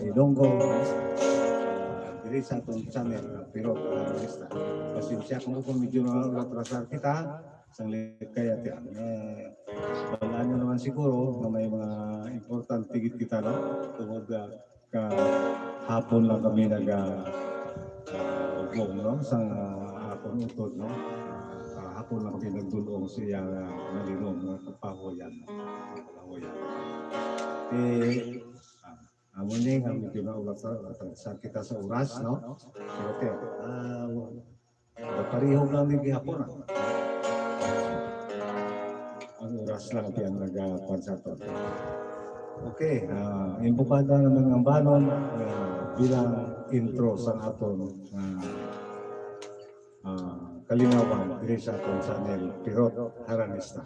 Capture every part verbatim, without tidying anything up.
Ilonggo, ah, diri sa atong channel, ah, pero, ah, basta, pasensya kung ako medyo na atrasar kita, sanglit kaya ti-, ah, wala nyo naman siguro nga may mga importante gid kita, no? Tungod, ah, ka hapon lang kami naga, ah, ugong, no? Sa, ah, akong utod, no? Ah, hapon lang kami nagdulong sa iyang, ah, malinom, no? Kapahoyan. Kapahoyan. Eh, ah, amo ni nga medyo na oras, ah, sa kita sa oras, no? Pero, okay, ah, pareho lang ni gihapon, ah. Ang oras lang ti ang nagakuan sa aton. Okay, ah, imbukada naman ang banon, ah, bilang intro sa aton, ah, ah, kalinawan diri sa aton channel, Pirot Haranista.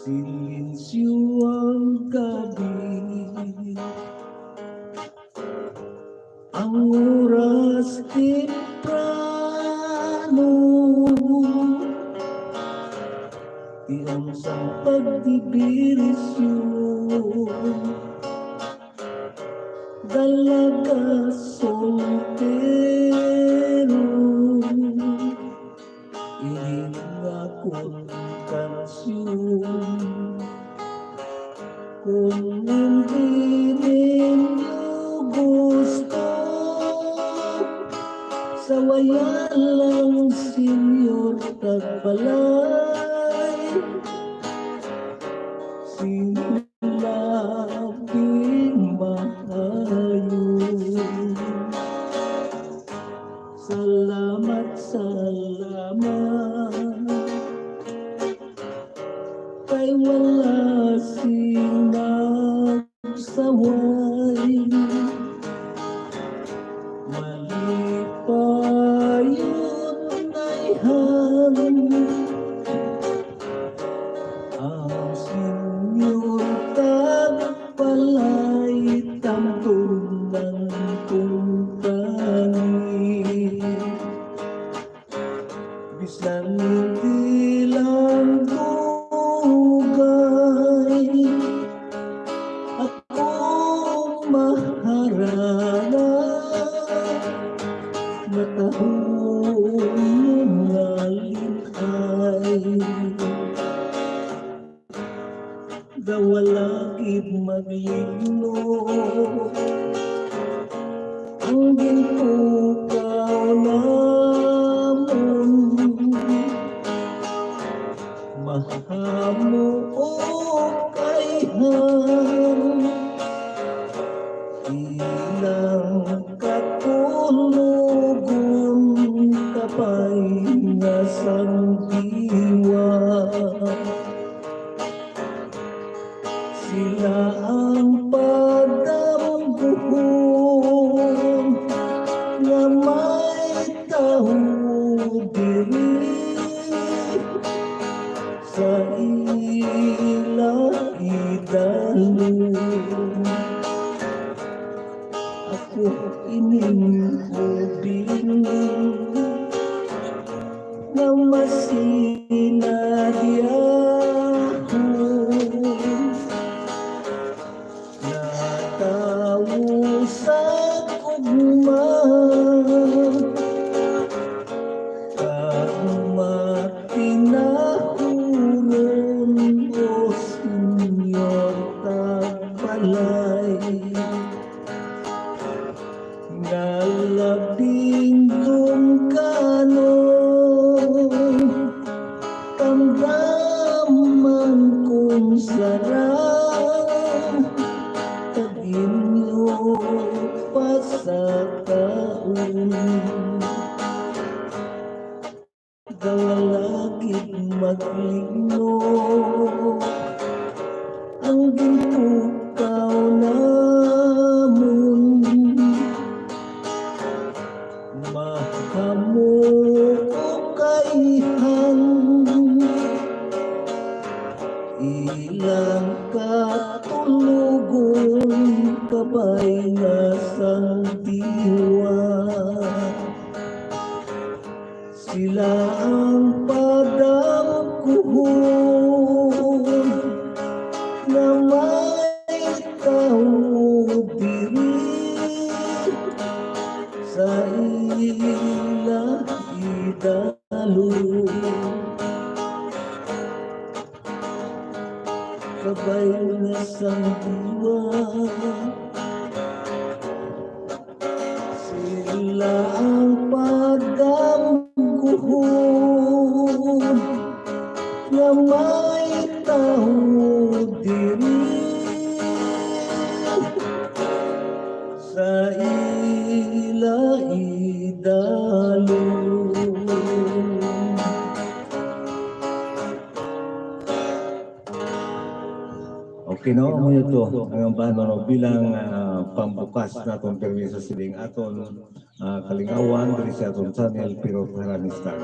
Silensyo ang gabi, ang oras temprano, ti ang sang pagdibirisyon. Dala ka soltero, ini nga akon kansyon. Kung hindi ninyo gusto, sawaya lang, Senyor Tagbalay. Sige, labing maayo. Salamat, salamat. Kay wala sing nagsaway. Malipayon na ihang ang Senyor Tagbalay, tambong ng kumpani. Bisan hindi lang dugay, ako maharana, matahom nga lin-ay. Daw wala gid magligno ang gintukaw namon. Mahamo o kaihan, ilang katulogon, kapay nga sang diwa. Sila ang padamguhon nga may tawo diri sa ila idalom. Ako ining ubing nga masinadya, natawo sa gugma, kag matinahuron, o Senyor Tagbalay. Nga labing dungganon, tamdaman kong sarang, kag inyo pasakaon. Daw wala gid magligno ang gintukaw namon. Mahamo o kaihan, ilang katulogon, kabay nga sang diwa. Sila ang padamguhon Kabay na sang diwa, sila ang pagdamguhon nga may tawo diri sa ila idalom. Okay, no? Amo to ang ambanon, no, bilang, ah, pambukas naton pirmi sa sining aton, ah, kalingawan diri sa aton channel, Pero Harani Star.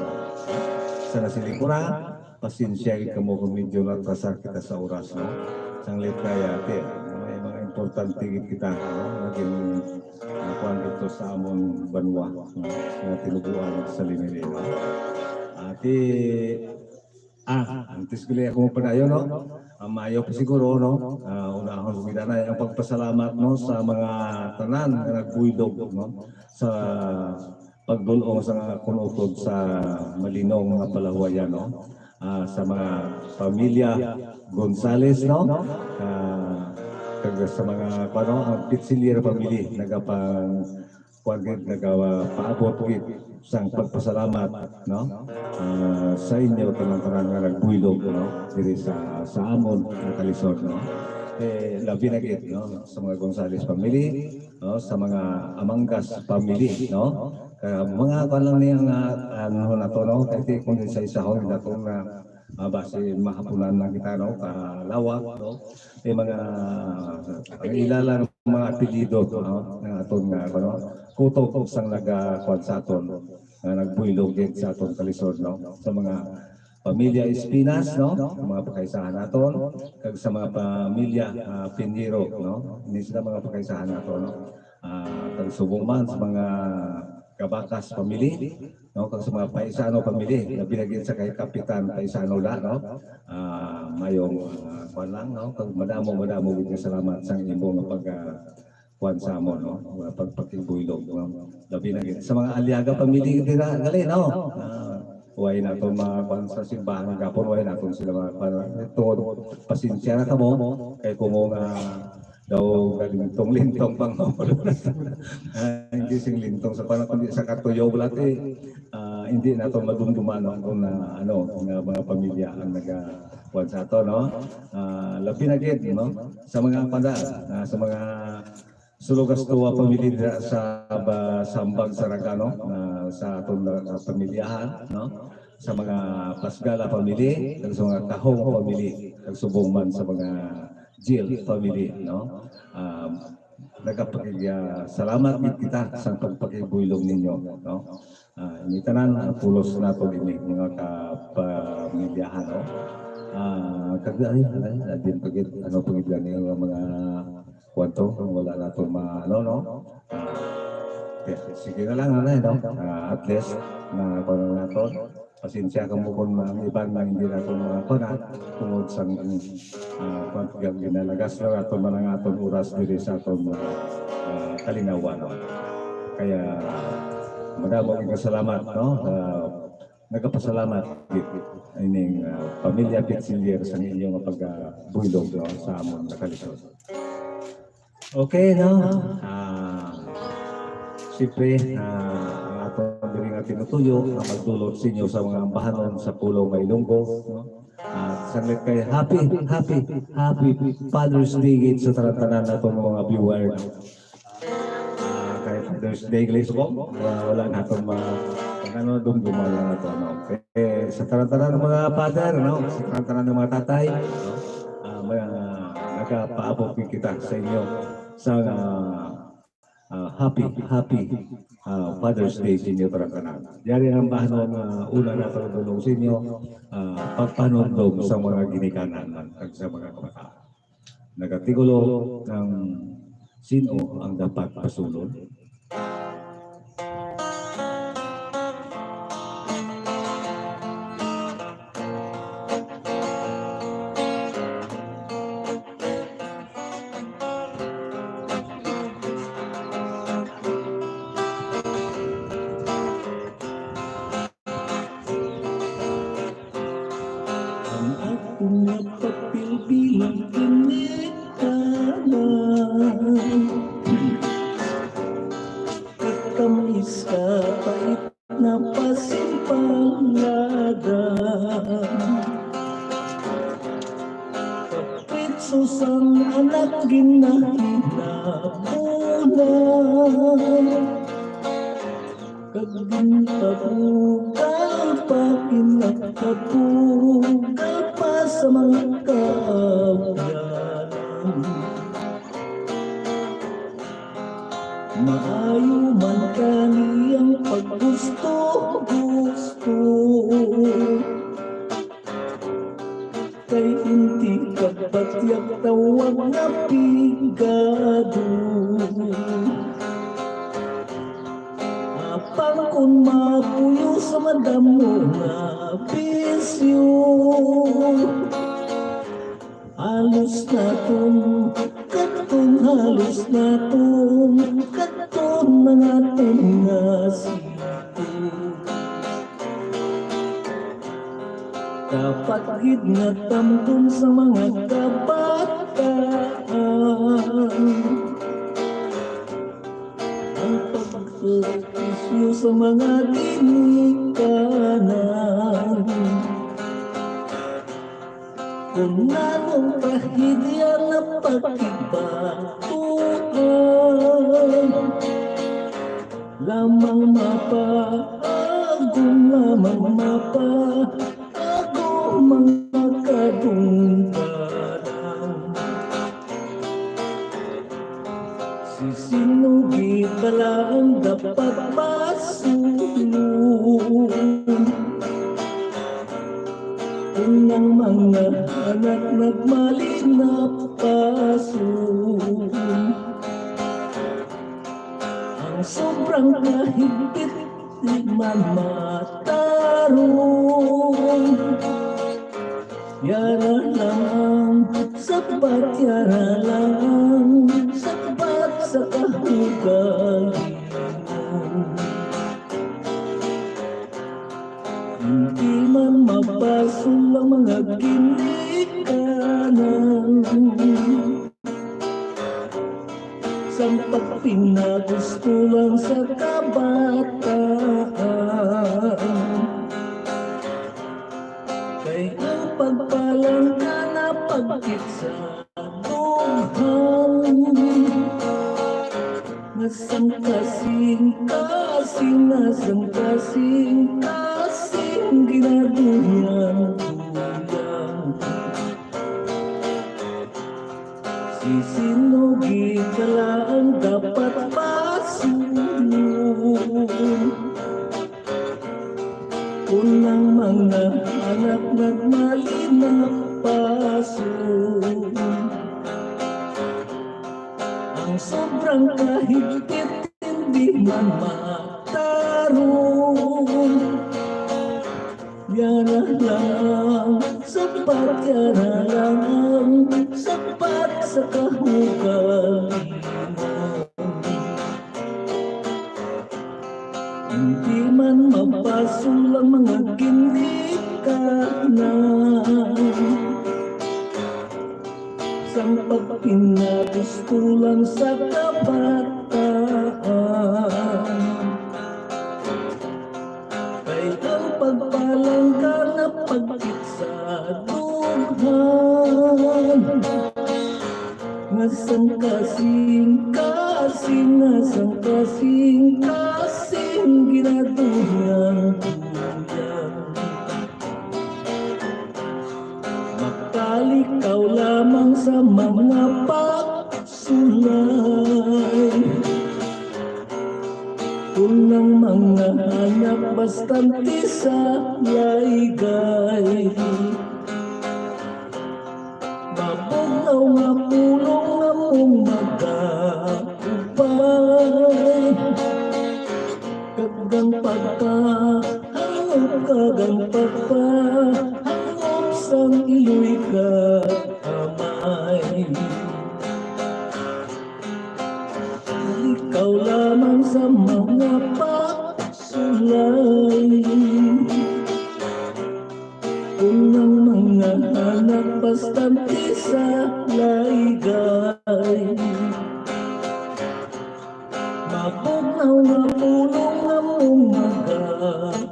Sa nasiling ko na, pasensya gid kamo kung medyo natrasar kita sa oras, no? Sanglit kaya, ate, may mga importante gid kita, no? Naging, ah, kuwan dito sa amon banwa, no? Nga tinubuan sa Limirin, no? Ate, Ah, antes gali ako magpadayon, no? Ah, maayo pa siguro, no? Ah, unahon ko gid anay ang pagpasalamat, no, sa mga tanan nga nagbuylog, no, sa pagdul-ong sa mga kunutod sa malinong nga palahuwayan, no? Ah, sa mga pamilya Gonzales, no? Ah, kag sa mga, kuwan, no, ang Pichillier family, nagapang kuwan gid, nagapaabot gid sang pagpasalamat, no? Ah, sa inyo tanan-tanan nga nagbuylog, no? Diri sa, sa amon nga kalisod, no? Eh, labi na gid, no? Sa mga Gonzales family, no? Sa mga Amangas family, no? Kaya mga kuwan lang niya nga, ano na to, no? Kaya di kung isa-isahon, hindi na to na, ah, basi mahapunan lang kita, no? Kalawak, no? May mga, ang ilala ng mga apelyido, no? Nga aton nga, ano, kutob sang naga-, kuwan sa aton, nga nagbuylog gid sa aton kalisod, no? Sa mga pamilya Espinas, no? Mga pakaisahan naton, kag sa mga pamilya, ah, Pinheiro, no? Ini sila mga pakaisahan naton, no? Ah, kag subong man sa mga Cabacas family, no? Kag sa mga Paisano family, labi na gid sa kay Kapitan Paisano na, no? Ah, mayong, ah, kuwan lang, no? Kag madamo, madamo gid nga salamat sang imo nga pag, ah, kuwan sa amon, no? Nga pagpakigbuylog, no? Labi na gid sa mga Aliaga family dira gali, no? Ah, way naton mga kuwan sa simbahan gapon, way naton sila mga kuwan. Tungod, pasensya na kamo kay kung nga daw galintong-lintong pang Ah, hindi sing lintong sa panahon, kundi sa katuyo, wala ti, ah, hindi nato madumduman, no, kung na, ano, nga mga pamilya ang naga-, kuwan sa ato, no? Ah, labi na gid, no? Sa mga panda, ah, sa mga Sulugastoa family dira sa ba-, Sambag, Saraga, no? Ah, sa aton na, ah, pamilyahan, no? Sa mga Pasgala family, kag sa mga Kahong family, kag subong man sa mga Jill family, no? Um, nagapakig-, ah, salamat gid kita sa pagpakigbuylog ninyo, no? Ah, ini tanan, ah, pulos nato ini, mga kapamilyahan, no? Ah, kag, ay, ay, ah, din pa gid, ano pa gid gani nga mga kuwan to, kung wala nato ma-, ano, no? Ah, okay, sige na lang, ano, no? Ah, at least, na, kuwan na nato. Pasensya kamo kung ang iban nga hindi nato mga kuwan, ah, tungod sang, ah, kuwan, ginalagas na nato man ang aton oras diri sa aton, ah, ah, kalingawan, no? Kaya, madamo ang kasalamat, no? Ah, nagapasalamat gid ining, ah, pamilya Pichillier sa inyo nga pagbuylog, no, sa amon nga kalisod. Okay, no? Ah, siyempre, ah, ang aton diri nga tinutuyo nga magdulot sa inyo sa mga ambahanon sa Pulong nga Ilonggo, no? Ah, sanglit kay happy, happy, happy Father's Day gid sa tanan-tanan naton mga viewer, no? Ah, kay Father's Day, guys, ko, ah, wala naton ma-, ano, dumduman lang nato, no? Eh, sa tanan-tanan ng mga father, no? Sa tanan-tanan ng mga tatay, no? Ah, mga nagapaabot gid kita sa inyo sa, ah, ah, happy, happy, ah, Father's Day sa inyo tanan-tanan. Yari ang bahano nga una na pagdulong sa inyo, ah, pagpanumdom sa mga ginikanan kag sa mga kabataan. Nagatigulo ang sino ang dapat pasulod? nga papel bilang ginikanan. Katamis, kapait na pasimpalada. Kapritso sang anak ginahinabunan. Kag ginpabugal pa, ginpabugal pa sa mga kaabyanan. Maayo man kani ang paggusto-gusto. Kay inti kag batyag tawag nga pigado. Apang kon mapuyo sa madamo nga bisyo, halos naton kadton, halos naton kadton ang aton nga siko. Dapat gid nga tamgon sa mga kabataan ang pagsakripisyo sa mga ginikanan. Kon nanong trahedya na pakigbaton, lamang mapaagom, lamang mapaagom ang mga kadungganan. Si sino gid bala ang dapat pasulon? Kung ang mga anak nagmali na pasulon, ang sobrang kahigpit di man matarong. Yara lang ang sapat, yara lang ang sapat sa kahugalingon. Hindi man mapasol ang mga ginikanan, sang pagpinagusto lang sa kabataan. Kay ang pagpalangga na pagkit sa dughan, nga sang kasing-kasing, nga sang kasing-kasing ginaduyang-duyang. Si sino gid bala ang dapat pasulon? Kung ang mga anak nagmali na pasulon, ang sobrang kahigpit hindi man matarong. Yara lang ang sapat, yara lang ang sapat sa kahugalingon. Hindi man mapasol ang mga ginikanan, sang pagpinagusto lang sa kabataan. Kay ang pagpalangga na pagkit sa dughan, nga sang kasing-kasing, nga sang kasing-kasing ginaduyang-duyang. Makalikaw lamang sa mga pagsulay. Kung ang mga anak bastante sa laygay, mabugnaw nga pulong nga mong magaupay. Kag ang pagpahangop, kag ang pagpahangop sang iloy kag amay. Ikaw lamang sa mga pagsulay. Ang mga anak bastante sa laygay. Mabugnaw nga pulong nga mong mag-ubay.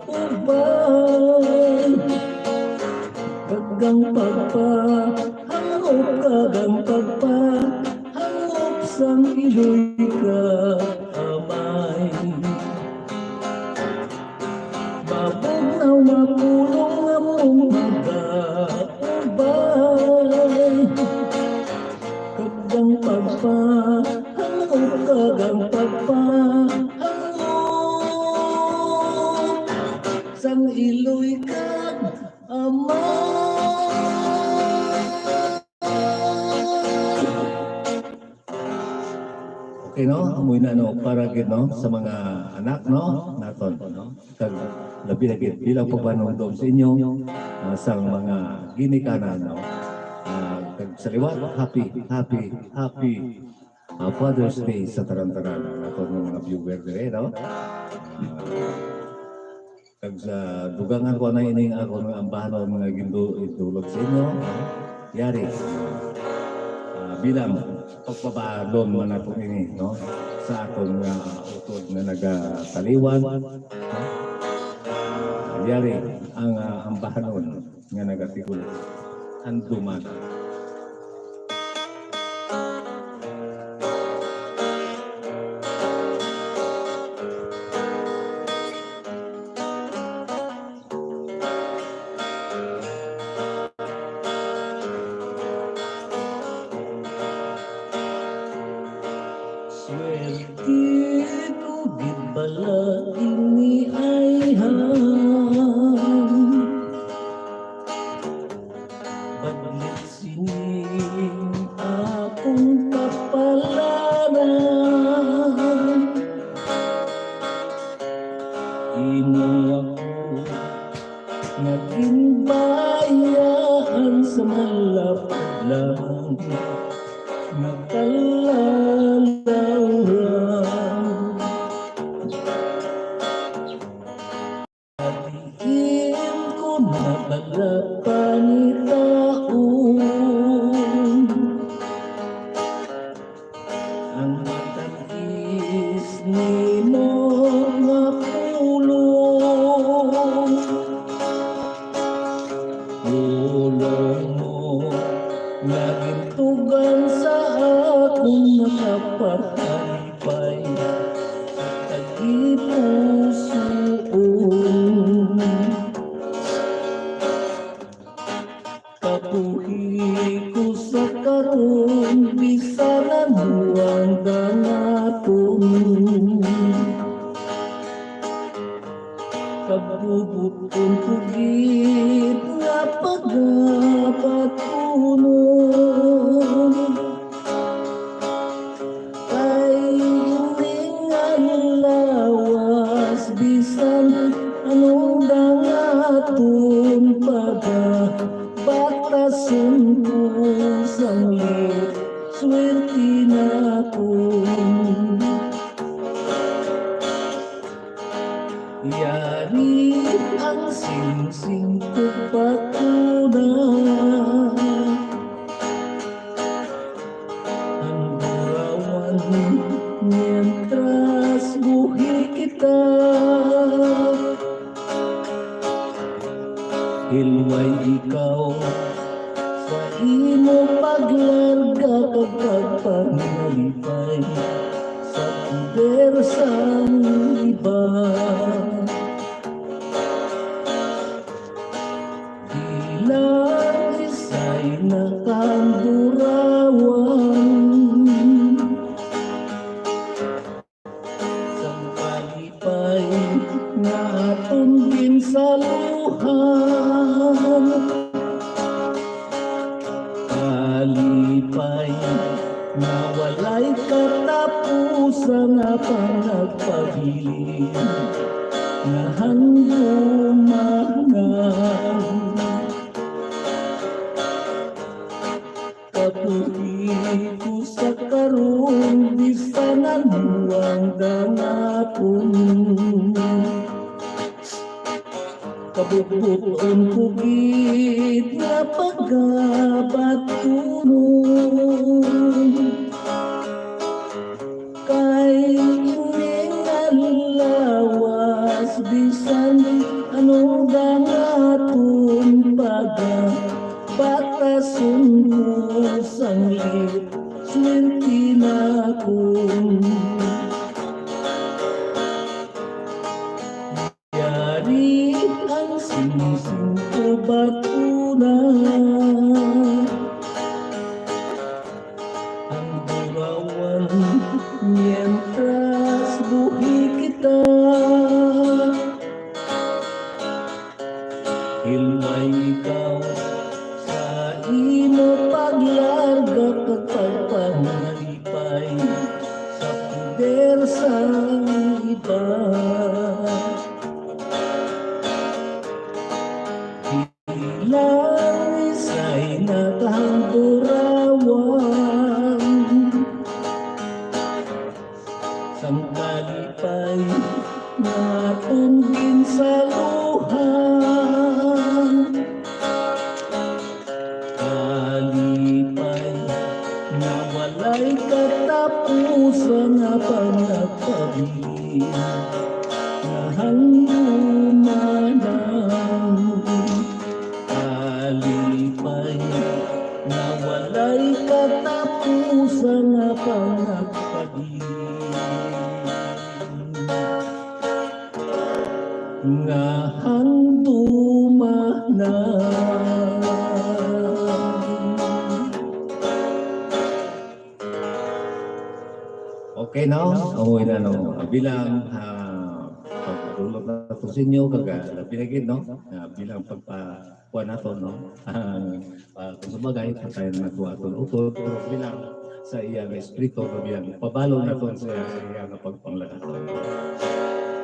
Kag ang pagpahangop, kag ang pagpahangop sang iloy ka amay. Mabugnaw nga pulong nga mong mag-ubay. Kag ang pagpahangop, kag ang pagpahangop sang iloy kag amay. Okay, no? Amoy na, no? Para gid, no? Sa mga anak, no? Naton, no? Kag labi na gid bilang pagpanumdom sa inyo, ah, sang mga ginikanan, no? Ah, kag sa liwat, happy, happy, happy, ah, Father's Day sa tanan-tanan naton nga mga viewer dire, no? Ah, Kag sa dugangan ko na ining akon nga ambahanon nga gindu-, idulog sa inyo, yari, ah, bilang pagpabalon man nato ini, no, sa akon nga utod nga nagataliwan, no? Yari ang, ah, ambahanon nga nagatikul, Handumanan. Swerte ko gid bala ini ay han. Baglit sining akong kapalaran. Imo ako nga ginbayaan sa malapad lang nga kalalawhan. Diin ko na bala pangitaon ang matag-is nimo nga pulong. Pulong mo nga gintugan sa akong nakapakalipay sa tagipusoon. Kabuhi ko sa karon, bisan ano ang dangaton. Kabubot-on ko gid nga pagabatunon. Kay ini nga lawas, bisan anong dangaton pa ba, batason ko sang lit, swerte nakon. Yari ang singsing ko patuna. Ang burawan, mientras buhi kita. Hilway ikaw sa imo paglarga kag pagpangalipay sa poder sang iban. Bilang isay nakandurawan sang kalipay nga aton ginsaluhan. Kalipay nga walay katapusan, nga pagpabilin nga handumanan. Kabuhi ko sa karon, bisan ano ang dangaton. Kab-, Buton ko gid nga pagabatunon. Kay ini nga lawas, bisan ano nga aton pagabatason mo, sanglit swerte na ko. Yari ang singsing ko, bato na ang burawan, mientras buhi kita. Hilway ikaw sa imo paglarga kag pagpangalipay sa poder sang iba. Bilang isay na kahamburawan, sang kalipay nga aton ginsaluhan. Kalipay nga walay katapusan, nga panagpabilin nga handumanan. Kalipay nga walay katapusan, nga panagpabilin nga handumanan. Okay, no? Amo na, no? Bilang, ah, pagdulot na to sa inyo, kag, ah, labi na gid, no? Ah, bilang pagpa-, kuha nato, no? Ang, ah, kung sa bagay, patay na nato aton utod, pero bilang sa iya nga espiritu, nga bilang pabalo nato sa, sa iya nga pagpanglakat.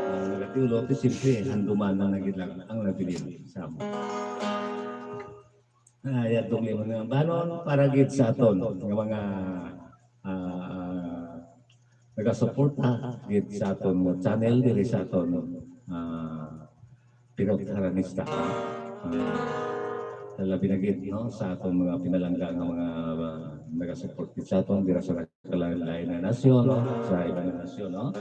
Ang nagatiulo, ti siyempre, handumanan na gid lang ang nabilin sa amo. Ah, yadtong lima nga banon para gid sa aton nga mga, ah, nagasuporta gid sa aton nga channel diri sa aton, ah, Pirot Haranista. Ah, labi na gid, no, sa aton mga pinalangga nga mga, ah, nagasupport gid sa aton dira sa kalain-lain nga nasyon, no, sa iba nga nasyon, no,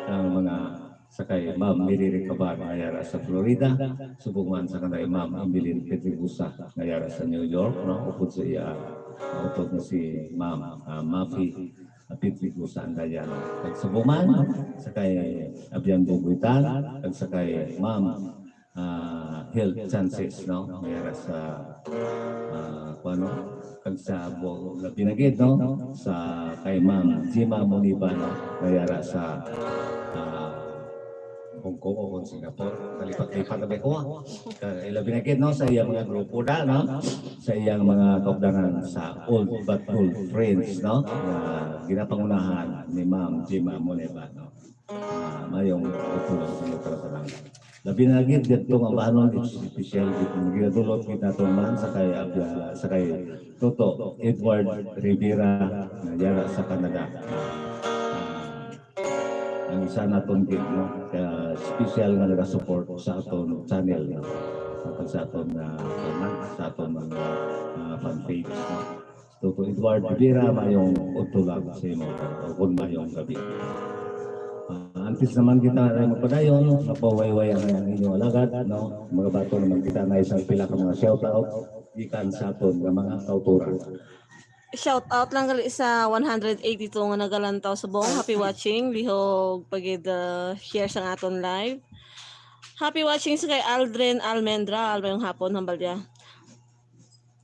ang mga sa kay Ma'am Mary Recabar nga yara sa Florida, subong man sa kanay Ma'am Emeline Pedregosa nga yara sa New York, no, upod sa iya, uh, upod nga si Ma'am, ah, Mafi Pedregosa Andaya, no. Kag subong man sa kay Abian Bubuitan, kag sa kay Ma'am, ah, Health Chances, no, nga yara sa, ah, kuwan, no, kag sa bu-, labi na gid, no, sa kay Ma'am Jima Moniba, no, nga yara sa, ah, Hong Kong o Singapore. Kalipat-lipat na ba ko, ah? Ka-, labi na gid, no, sa iyang mga grupo na, no, sa iyang mga kaupdanan sa Old But Gold Friends, no, nga ginapangunahan ni Ma'am Jima Moniba, no. Ah, mayong utod sa inyo tanan. Labi na gid didto nga bahanon, espesyal gid nga ginadulot gid nato man sa kay, ah, sa kay Toto Edward Rivera nga yara sa Canada. Ah, ang isa naton gid, no, ka special nga nagasupport sa aton channel, no, sa, sa aton, ah, sa aton mga, ah, fan page, no. Toto Edward Rivera, mayong udto lang sa imo, o kung mayong gabi. Ah, antes naman kita na magpadayon, mapahuway-huway ang, ang inyong alagad, no? Magabaton naman kita na isang pila ka mga shout out gikan sa aton nga mga kautoran. Shout out lang gali sa one hundred eighty-two nga nagalantaw subong. Happy watching. Lihog pagid, uh, share sa aton live. Happy watching sa kay Aldrin Almendra. Almayong hapon, hambalya.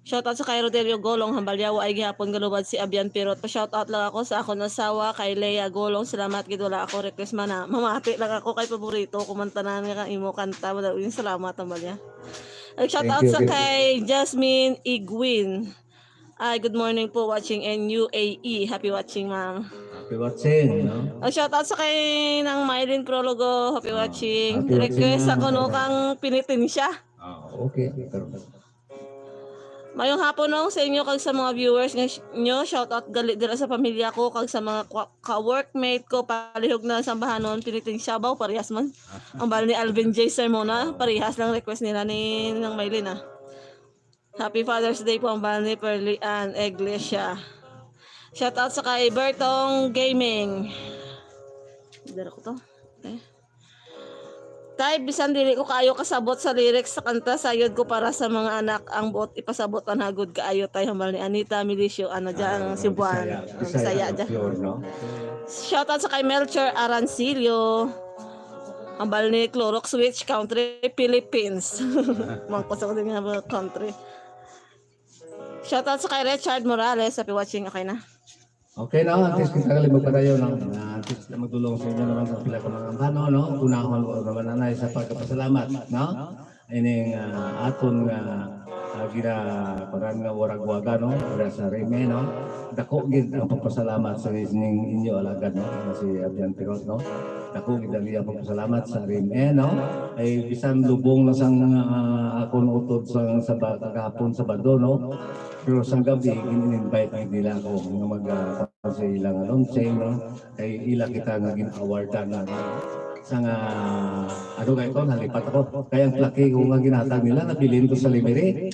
Shout out sa kay Rodelio Golong, hambalya, wa ay gihapon galubad si Abian Pirot. Pa shout out lang ako sa akon asawa, kay Lea Golong. Salamat gid, wala ako request man na mamati lang ako kay paborito ko man tanan nga imo kanta. Madagos salamat, hambalya. Nag shout out sa kay Jasmine Iguin. Ay, good morning po, watching in U A E. Happy watching, ma'am. Happy watching, no? Nag shout out sa kay Nang Mylene Prologo. Happy watching. Happy watching, ma'am. Request ako, no, kang Penitensya. Ah, okay. Pero, Mayong hapon, no, sa inyo kag sa mga viewers nga sh-, nyo. Shout out gali dira sa pamilya ko kag sa mga kwa-, ka-workmate ko, palihog na sa Ambahanon, Piniting Siabaw, parehas man. Ang bal ni Alvin J Sermona, parehas lang request nila ni Nang Maylin, ah. Happy Father's Day po, ang bal ni Pearly Ann Iglesia. Shout out sa kay Bertong Gaming. Dara ko to. Eh. Tay, bisan dili ko kaayo kasabot sa lyrics sa kanta, sayod ko para sa mga anak ang buot ipasabot, panagod kaayo, tay, hambal ni Anita Milicio, ano dyan, ang Cebuano, Bisaya, ang Bisaya Bisaya dyan. Pure, no? Shout out sa kay Melchor Arancillo. Hambal ni Clorox Switch Country, Philippines. Mangkusog din nga mga country. Shout out sa kay Richard Morales, happy watching, okay na. Okay na, at least kita gali magpadayon, no? Na at least na magdulong sa inyo naman sa pila ka mga ambano, no? Unahon ko naman, anay, sa pagkapasalamat, no? Ining, ah, aton nga, ah, gina-, kuwan nga waragwaga, no? Dira sa Rime, no? Dako gid ang pagpasalamat sa ning inyo alagad, no? Nga si Abian Tirot, no? Dako gid ang iya pagpasalamat sa Rime, no? Ay bisan lubong na sang, ah, akon utod sang, sa ba-, kahapon Sabado, no? Pero sang gabi, gin-invite gid nila ako nga mag, ah, sa ilang launching, no? Kay ila kita nga gin-awardan na, no? Sa nga, ano kay ko, nalipat ako. Kay ang plaki ko nga ginhatag nila, nabilin ko sa Lemery.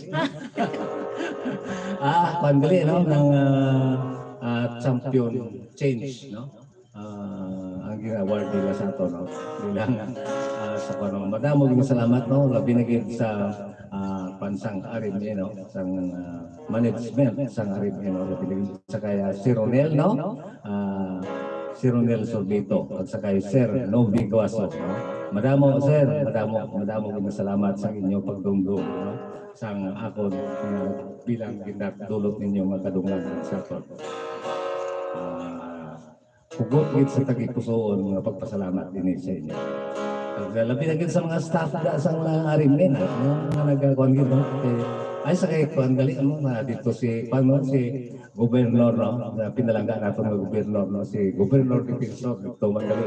Ah, pandali, no? Ng, ah, ah, champion change, no? Ah, ang gin-award nila sa ato, no? Bilang, ah, sa kuwan, no? Madamo gid salamat, no? Labi na gid sa, ah, pansang R M A, no? Sang, ah, management sang R M A, no? Labi na gid sa kaya si Ronel, no? Ah, si Ronel Sorbito, at sa kay Sir Novi Guaso, no? Madamo, sir, madamo, madamo gid salamat sa inyo pagdumdum, no? Sang akon, ah, bilang ginadulot ninyo nga kadunggan sa aton. Ah, Hugot gid sa tagipusoon nga pagpasalamat dinhi sa inyo. Kag labi na gid sa mga staff da, sa mga R M A, no? Nga nagakuan gid, no? Kay, ay, sa kay kuan gali, ano, na dito si, kuan, no? Si Gobernador, no? Na pinalangga nato nga gobernador, no? Si Gobernador Defensor, dito man gali,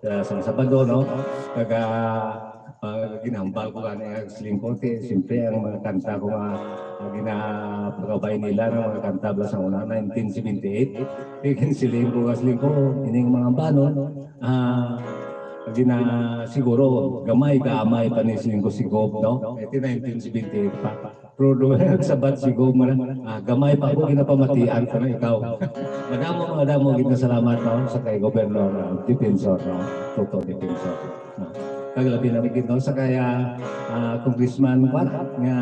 ah, sa Sabado, no? Kag, ah, Ah, ginhambal ko gani ang siling ko, ti, siyempre, ang mga kanta ko nga, ah, ginapakabay nila nga mga kanta bala sa una, nineteen seventy-eight. Kaya ginsiling ko nga siling ko, ining mga ambano, ah, gina-, siguro, gamay, gamay pa ni siling ko si Gob, no? Ito nineteen seventy-eight pa. Pero duman nagsabat si Gob, man, ah, gamay pa ako, ginapamatian ko na ikaw. Madamo, madamo, gid nga salamat, no, sa kay Gobernador, ah, Defensor, no? Toto Defensor. No? Kag labi na gid, no, sa kaya, ah, Congressman Juan nga,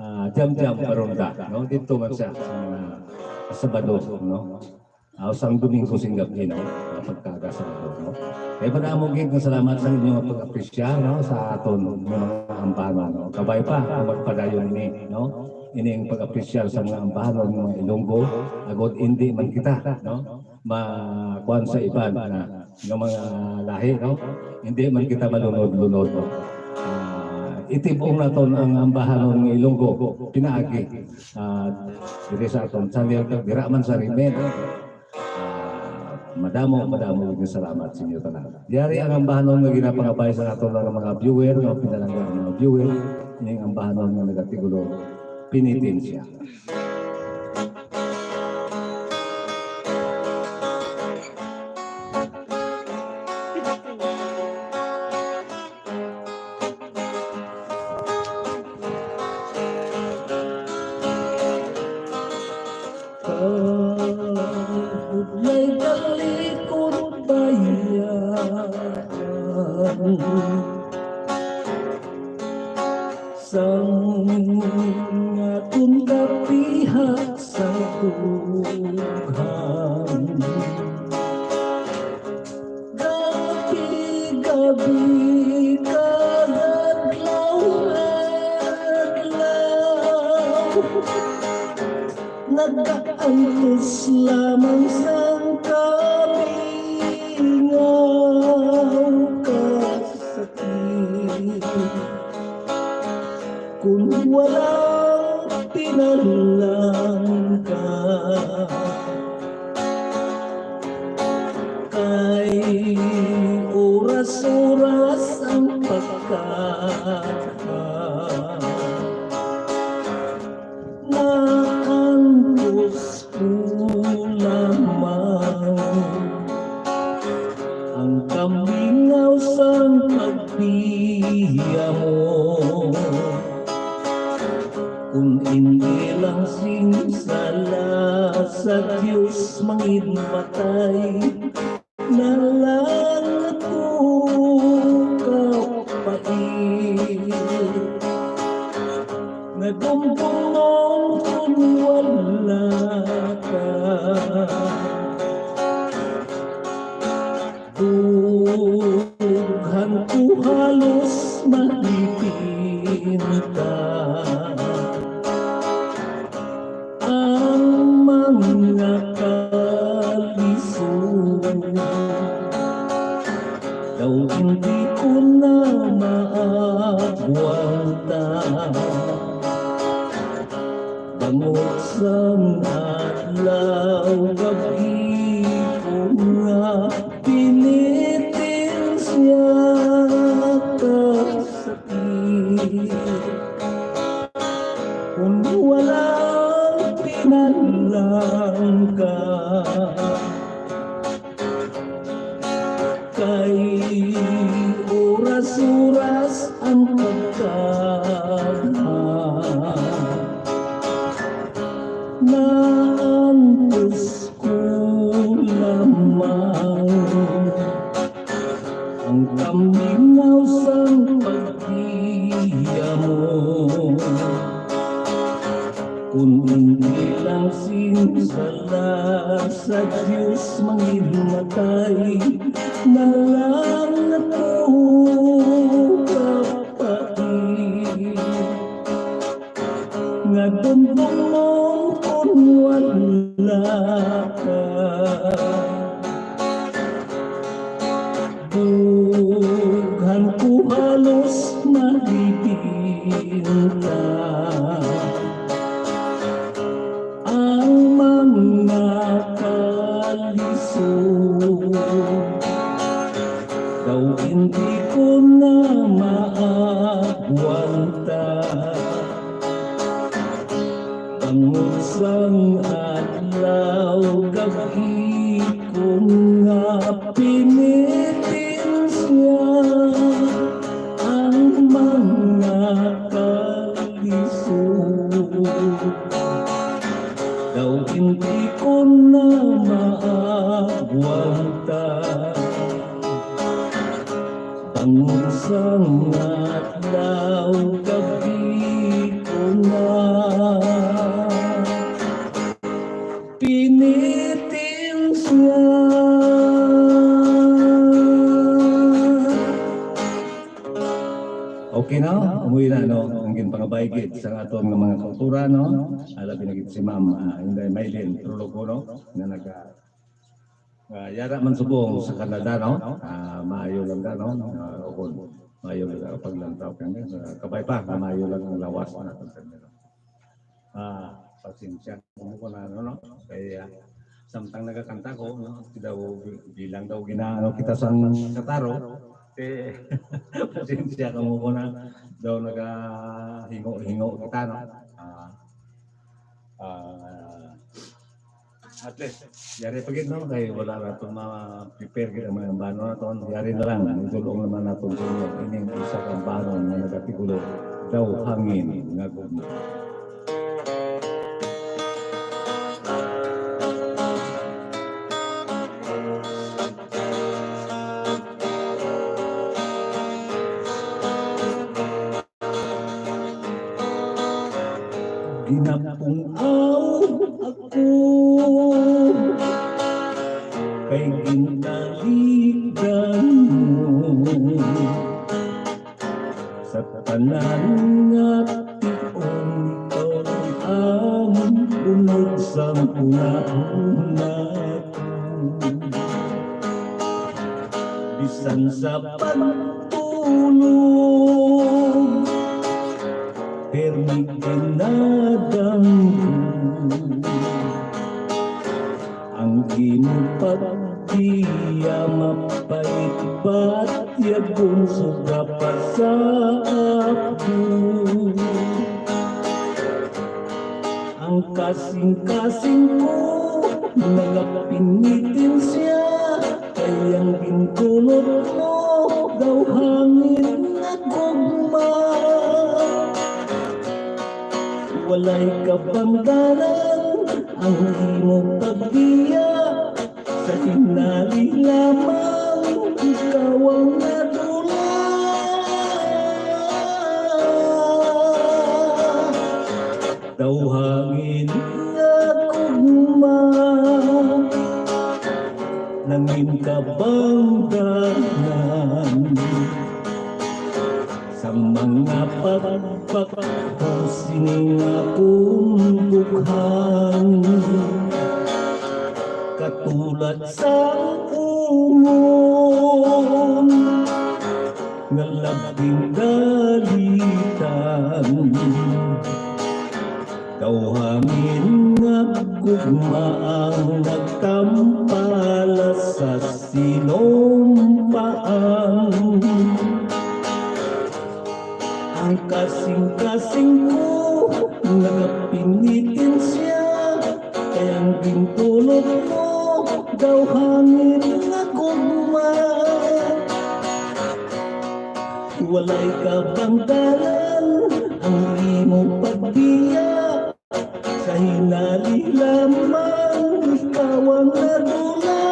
ah, Jamjam Paronda, no? Dito man siya sa mga Sabado, no? Ah, sang Domingo sing gabi, no? Ah, pagkaaga Sabado, no? Kay madamo gid nga salamat sa inyo nga pag-apresyar, no, sa aton nga mga ambahanon, no? Kabay pa ang magpadayon ini, no? Ining pag-apresyar sa mga ambahanon nga mga Ilonggo, agod indi man kita, no? Ma-, kuwan sa iban na nga mga lahi, no? Hindi man kita malunod-lunod, no? Ah, itib-ong naton ang ambahanon nga Ilonggo pinaagi, ah, diri sa aton channel, kag dira man sa Rime, no? Ah, madamo, madamo nga salamat sa inyo tanan. Yari ang ambahanon nga ginapangabay sa aton nga mga viewer, nga pinalangga nga mga viewer, ining ambahanon nga nagatigulo, Penitensya. Kahit may talikod bayan, sang aton kapihak sa dughan. Gabi-gabi kag adlaw-adlaw, nagaantos lamang sang kamingaw kag sakit. Kung walang pinalangga, kay oras-oras ang pagkaon. Kung hindi lang sing sala sa Diyos, mangin matay na lang ako kapain. Nadumdumon kung wala ka. Dughan ko halos malipin ka. Ang mga kalisod daw hindi ko na maagwanta. Bangot sang adlaw, gab-i ko nga pinitensya ka sakit. Kung wala pinalangga, kay oras-oras ang pagkadma. Naantos ko lamang ang kamingaw sang pagdiyamo. Kung hindi lang sing sala sa Diyos, mangin matay na lang ako kapain. Nga dumdumon kung wala ka. Dughan ko halos malipin ka. Ang mga kalisod daw hindi ko na maagwanta. Bangon sang adlaw, gab-i ko nga pinitensya ang mga kalisod. Daw hindi ko na maagwanta. Bangon sang adlaw, gab-i ko na pinitensya. Okay na? Umuwi na, no? Ang ginpangabay gid sa aton nga mga kultura, no? Ah, labi na gid si Ma'am, ah, Inday Mylene Troloco, no? Nga naga-, ah, yara man subong sa Canada, no? Ah, maayo lang ka, no? Ah, o kung maayo lang ka, paglantaw ka, no? Ah, kabay pa, maayo lang ang lawas naton sa kanila. Ah, pasensya kamo ko na, ano, no? Kay, ah, samtang nagakanta ko, no? Daw, bi-, bilang daw gina-, ano, kita sang kataro, eh, pasensya kamo ko na daw nagahingo-hingo kita, no? Ah, ah, at least, yari pa gid, no? Kay wala na itong ma-prepare gid ang mga bano naton. Yari na lang, idulong naman naton sa inyo ining isa ka bano nga nagatigulo, Daw Hangin nga Gugma. Ginapung-aw ako kay gintaligdan mo sa tanan nga tion, ikaw ang bunog sang hunahuna ko. Bisan sa pagtulog, permi ginadanggo ang imo pagbiya, mapait batyagon sobra pa sa abot. Ang kasing-kasing ko nagapinitensya, kay ang gintulot mo daw hangin nga gugma. Walay kabangdanan ang imo pagbiya, sa tinali lamang ikaw ang nadula. Daw hangin nga gugma, nangin kabangdanan. Sa mga pagpakos sini nga akong dughan, katulad sang ungon nga labing dalitan. Daw hangin nga gugma ang nagtampala sa sinumpaan. Ang kasing-kasing ko nagapinitensya, kay ang gintulot mo daw hangin nga gugma. Walay kabangdanan ang imo pagbiya, sa hinali lamang ikaw ang nadula.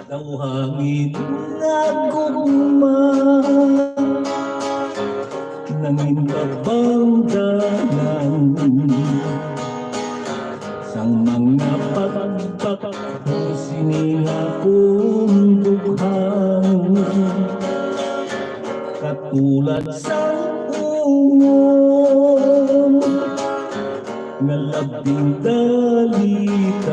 Daw hangin nga gugma, nangin kabangdanan. Sang mga pagpakbo sini nga akong dughan, katulad sang ungon nga labing dalitan.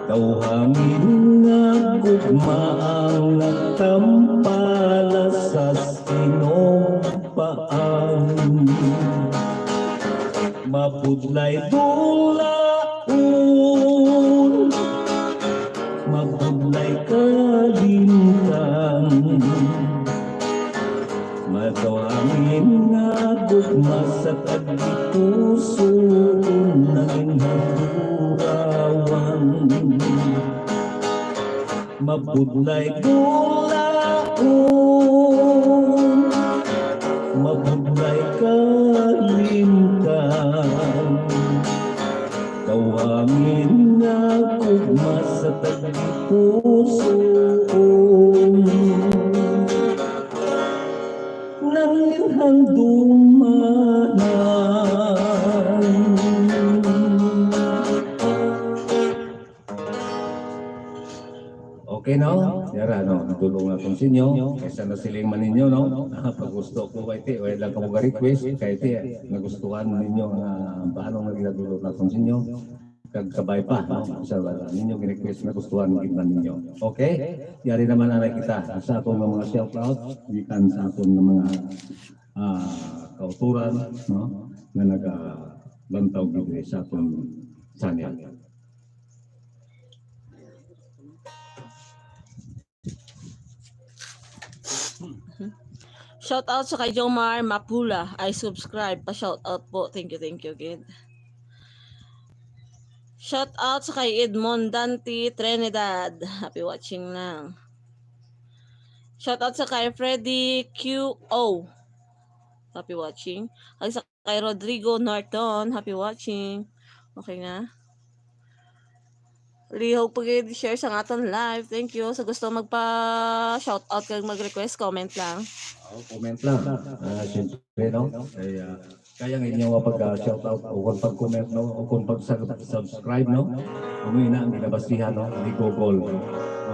Daw hangin nga gugma ang nagtampala sa sinumpaan. Mabudlay dulaon, mabudlay kalimtan. Madaw hangin nga gugma sa tagipusoon, nangin handurawan. Mabudlay dulaon, mabudlay kalimtan. Daw hangin nga gugma sa tagipusoon, nangin handurawan. Okay, no? Yara, no? Nadul-ong na kong sinyo. Kaysa nasiling man ninyo, no? Pag gusto ko kay ti, wala lang kamo ga-request. Kay ti, nagustuhan ninyo nga paano nga ginadul-ong na kong sinyo. Kag kabay pa, no? Sa wala ninyo gi-request, nagustuhan gid man ninyo. Okay? Yari naman na kita sa aton nga mga shout out, gikan sa aton nga mga, ah, kauturan, no? Nga nagalantaw gid sa aton channel. Shout out sa kay Jomar Mapula. I subscribe. Pa shout out po. Thank you, thank you, gid. Shout out sa kay Edmond Dante Trinidad. Happy watching lang. Shout out sa kay Freddy Q O. Happy watching. Kag sa kay Rodrigo Norton. Happy watching. Okay nga. Lihog pa gid share sa aton live. Thank you. Sa gusto magpa shout out kag mag-request, comment lang. Oh, comment lang. Ah, siyempre, no? Kay, ah, kaya ang inyo nga pag, ah, shout out o kung pag-comment, no? O kung pag-subscribe, no? Amo ina ang ginabasihan, no? Ni Google, no?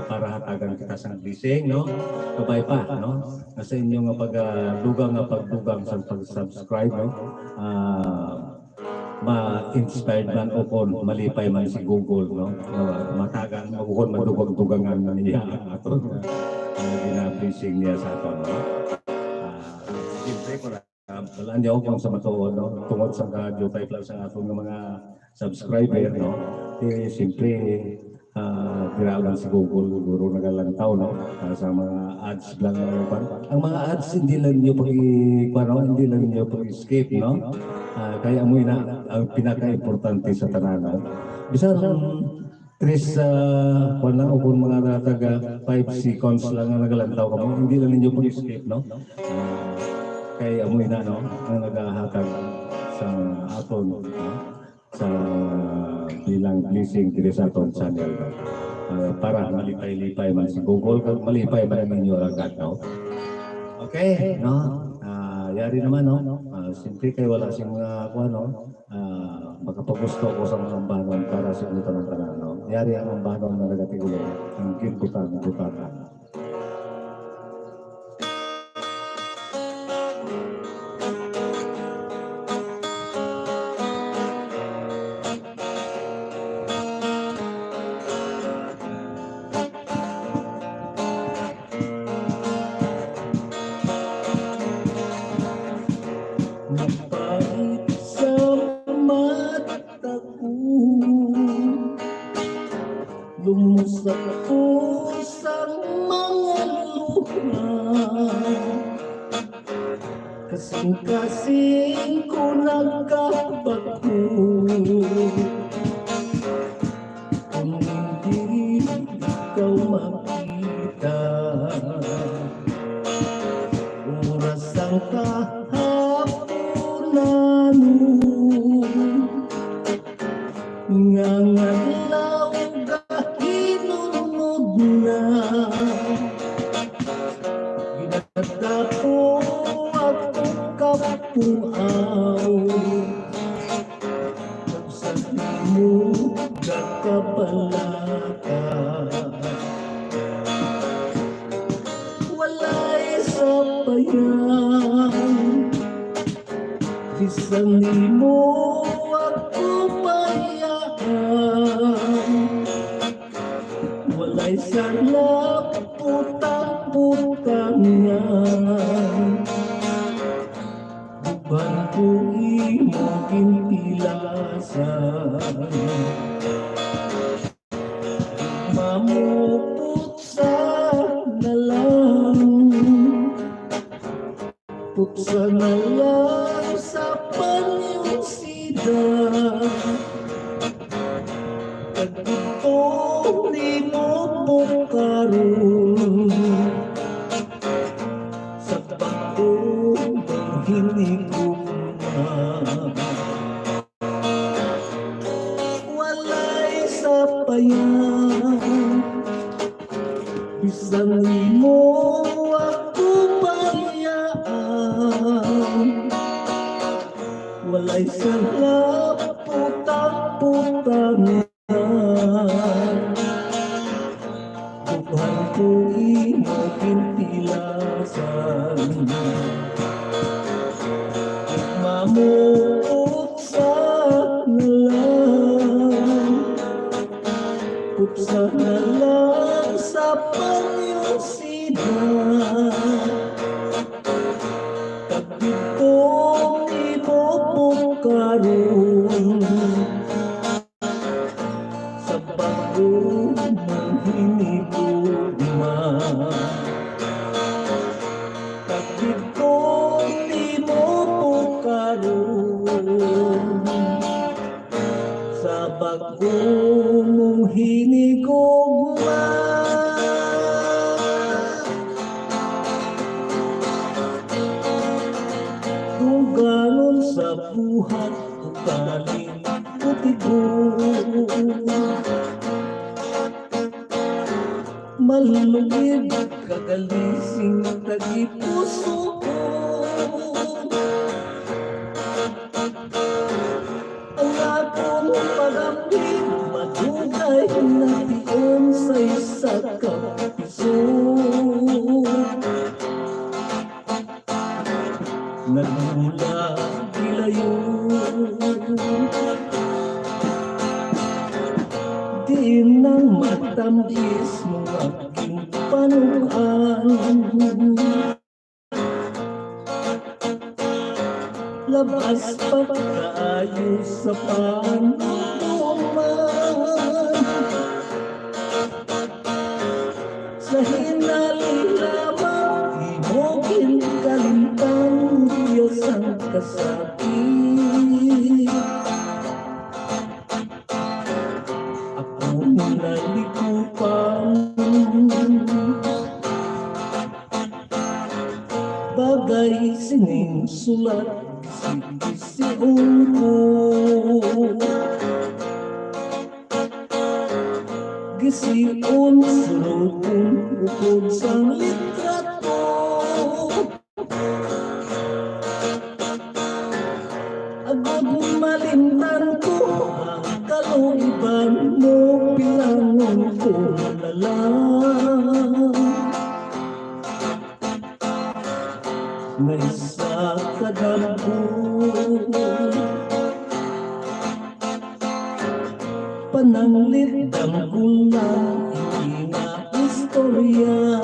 Para hatagan kita sang blessing, no? Kabay pa, no? Nga sa inyo nga pag, ah, dugang nga pagdugang sa pag-subscribe, no? Ah, ma-inspired man o kon malipay man si Google, no? No, matagan, maguhon, madugag-dugangan man niya ang aton, ah, gina-blessing niya sa aton, no? Ah, siyempre, para, ah, wala niyo kung sa matuod, no? Tungod sa kadiyutay lang sa aton nga mga subscriber, no? Eh, siyempre, ah, dira lang si Google, siguro nagalantaw, no? Ah, sa mga ads lang nga kwan. Ang mga ads, hindi lang niyo pag-i-, kwan, no? Hindi lang niyo pag-skip, no? Ah, kaya mo ina ang pinaka-importante sa tanan, no? Bisan Chris, ah, kuwan lang, o kung mga taga five seconds lang ang nagalantaw kamo, hindi lang ninyo pag-escape, no? Ah, kay amoy na, no, ang nagahatag sa aton, no, sa bilang blessing diri sa aton channel, no? Ah, para malipay-lipay man si Google, kag malipay man ang inyo alagad, no? Okay, no? Ah, yari naman, no? Ah, siyempre kay wala sing mga kuwan, no? Ah, makapagusto ko sa mga ambanon para sa inyo tanan-tanan, no? Yari ang ambanon nga nagatigulong, ang ginbutang-butangan. Mapait sa mata ko, lumusap ko sa mga luha. Kasing-kasing ko nagkabako. Kung hindi ikaw makita, oras ang kahaponan, ngangadlaw gahinunod na. Ginatapo ako kapuaw. Sa imo gakabalaka, walay sapayan. Bisan imo ako bayaan, walay sala putang-putangan. Gubhan ko imo gintilasan. Mamuputsa na lang, putsa na lang sa panyong sida. Kag didto nimo bukaron sa bag-o mong hinigugma. Walay sapayan, bisan imo ako bayaan. Walay sala putang-putangan. Gubhan ko imo gintilasan. Mamuputsa na lang, putsa na lang sa panyong sida. Kag didto nimo bukaron sa bag-o mong hinigugma. Kag didto nimo bukaron sa bag-o mong hinigugma. Dungganon sa buhat, ugaling kutibo. Malugid kag alising tagipusoon. Ang akon pag-amping madugay na tion sa isa ka piso. Nagmula gilayo, diin ang matamis mo aking panukan. Labas pa kaayo sa panutuman. Sa hinali lamang imo ginkalimtan, iya sang kasakit. Ako ning Bagay sining sulat, gisi-gisiun ko. Gisiun, suruton, upod sang litrato. Agod malimtan ko ang kaluiban mo, bilangon ko na lang. May isa ka damgo. Pananglit damgo lang ini nga istorya.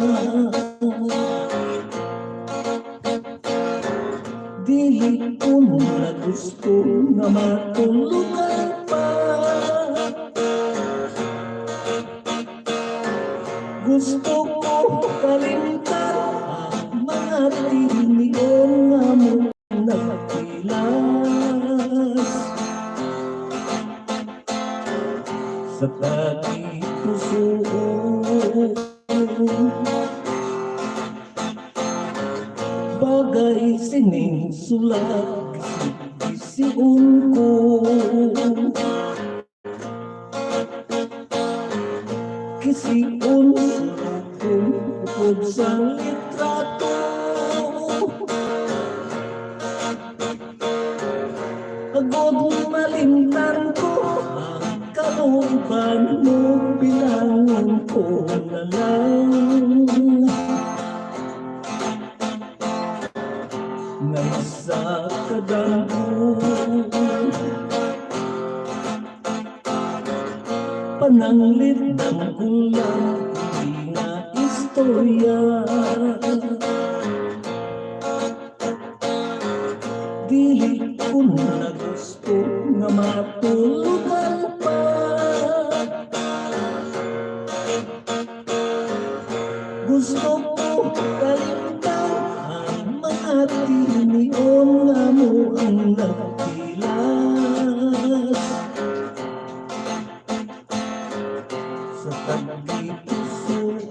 Dili ko na gusto nga matulugan pa. Gusto ko kalimtan ang mga tinion nga mo nagpilas sa tagipusoon. Bagay sining sulat, gisiun ko. Gisiun, suruton, upod sang litrato. Agod malimtan ko ang kaluiban mo, bilangon ko na lang. May isa ka damgo. Pananglit damgo lang ini nga istorya. Dili ko na gusto nga matulugan pa. Gusto ko kalimtan ang mga tinion nga mo ang nagpilas sa tagipusoon.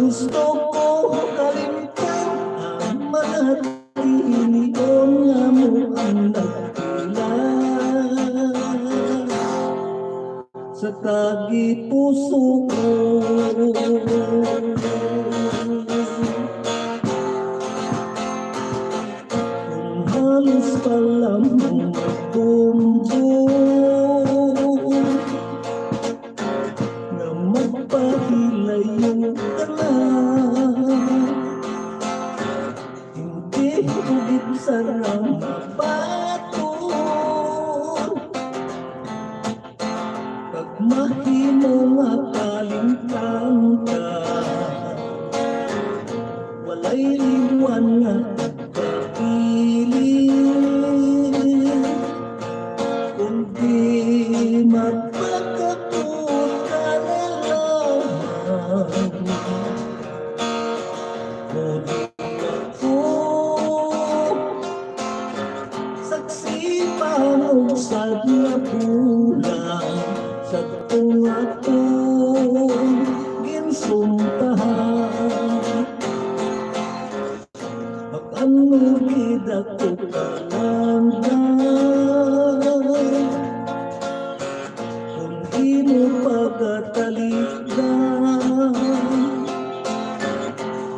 Gusto ko kalimtan ang mga tinion nga mo ang nagpilas sa tagipusoon. Kung halos pa lamang magbombo nga magpahilayo ka na, hindi ko gid sana mabaton. Pag mahimo nga kalimtan ka, walay liwan nga pagkapiling, kundi magpakapot ka na lamang. Kundi ako, saksi pa ang usad nga bulan, sa tunga kong ginsumpahan. Mag-ano gid ako kalanggan kung imo pagatalikdan.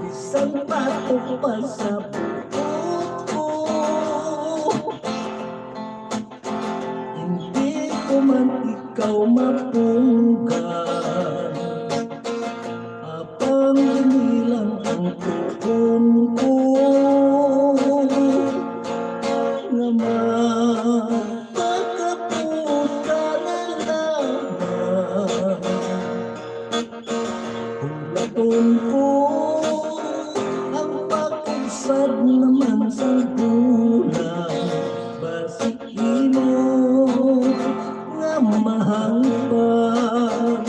Bisan bato pa sa buot ko, hindi ko man ikaw mapunggan. Apang ini lang ang tugon ko, nga magpakapot ka na lamang. Hulaton ko ang pag-usad naman sang bulan, basi imo nga mahangpan.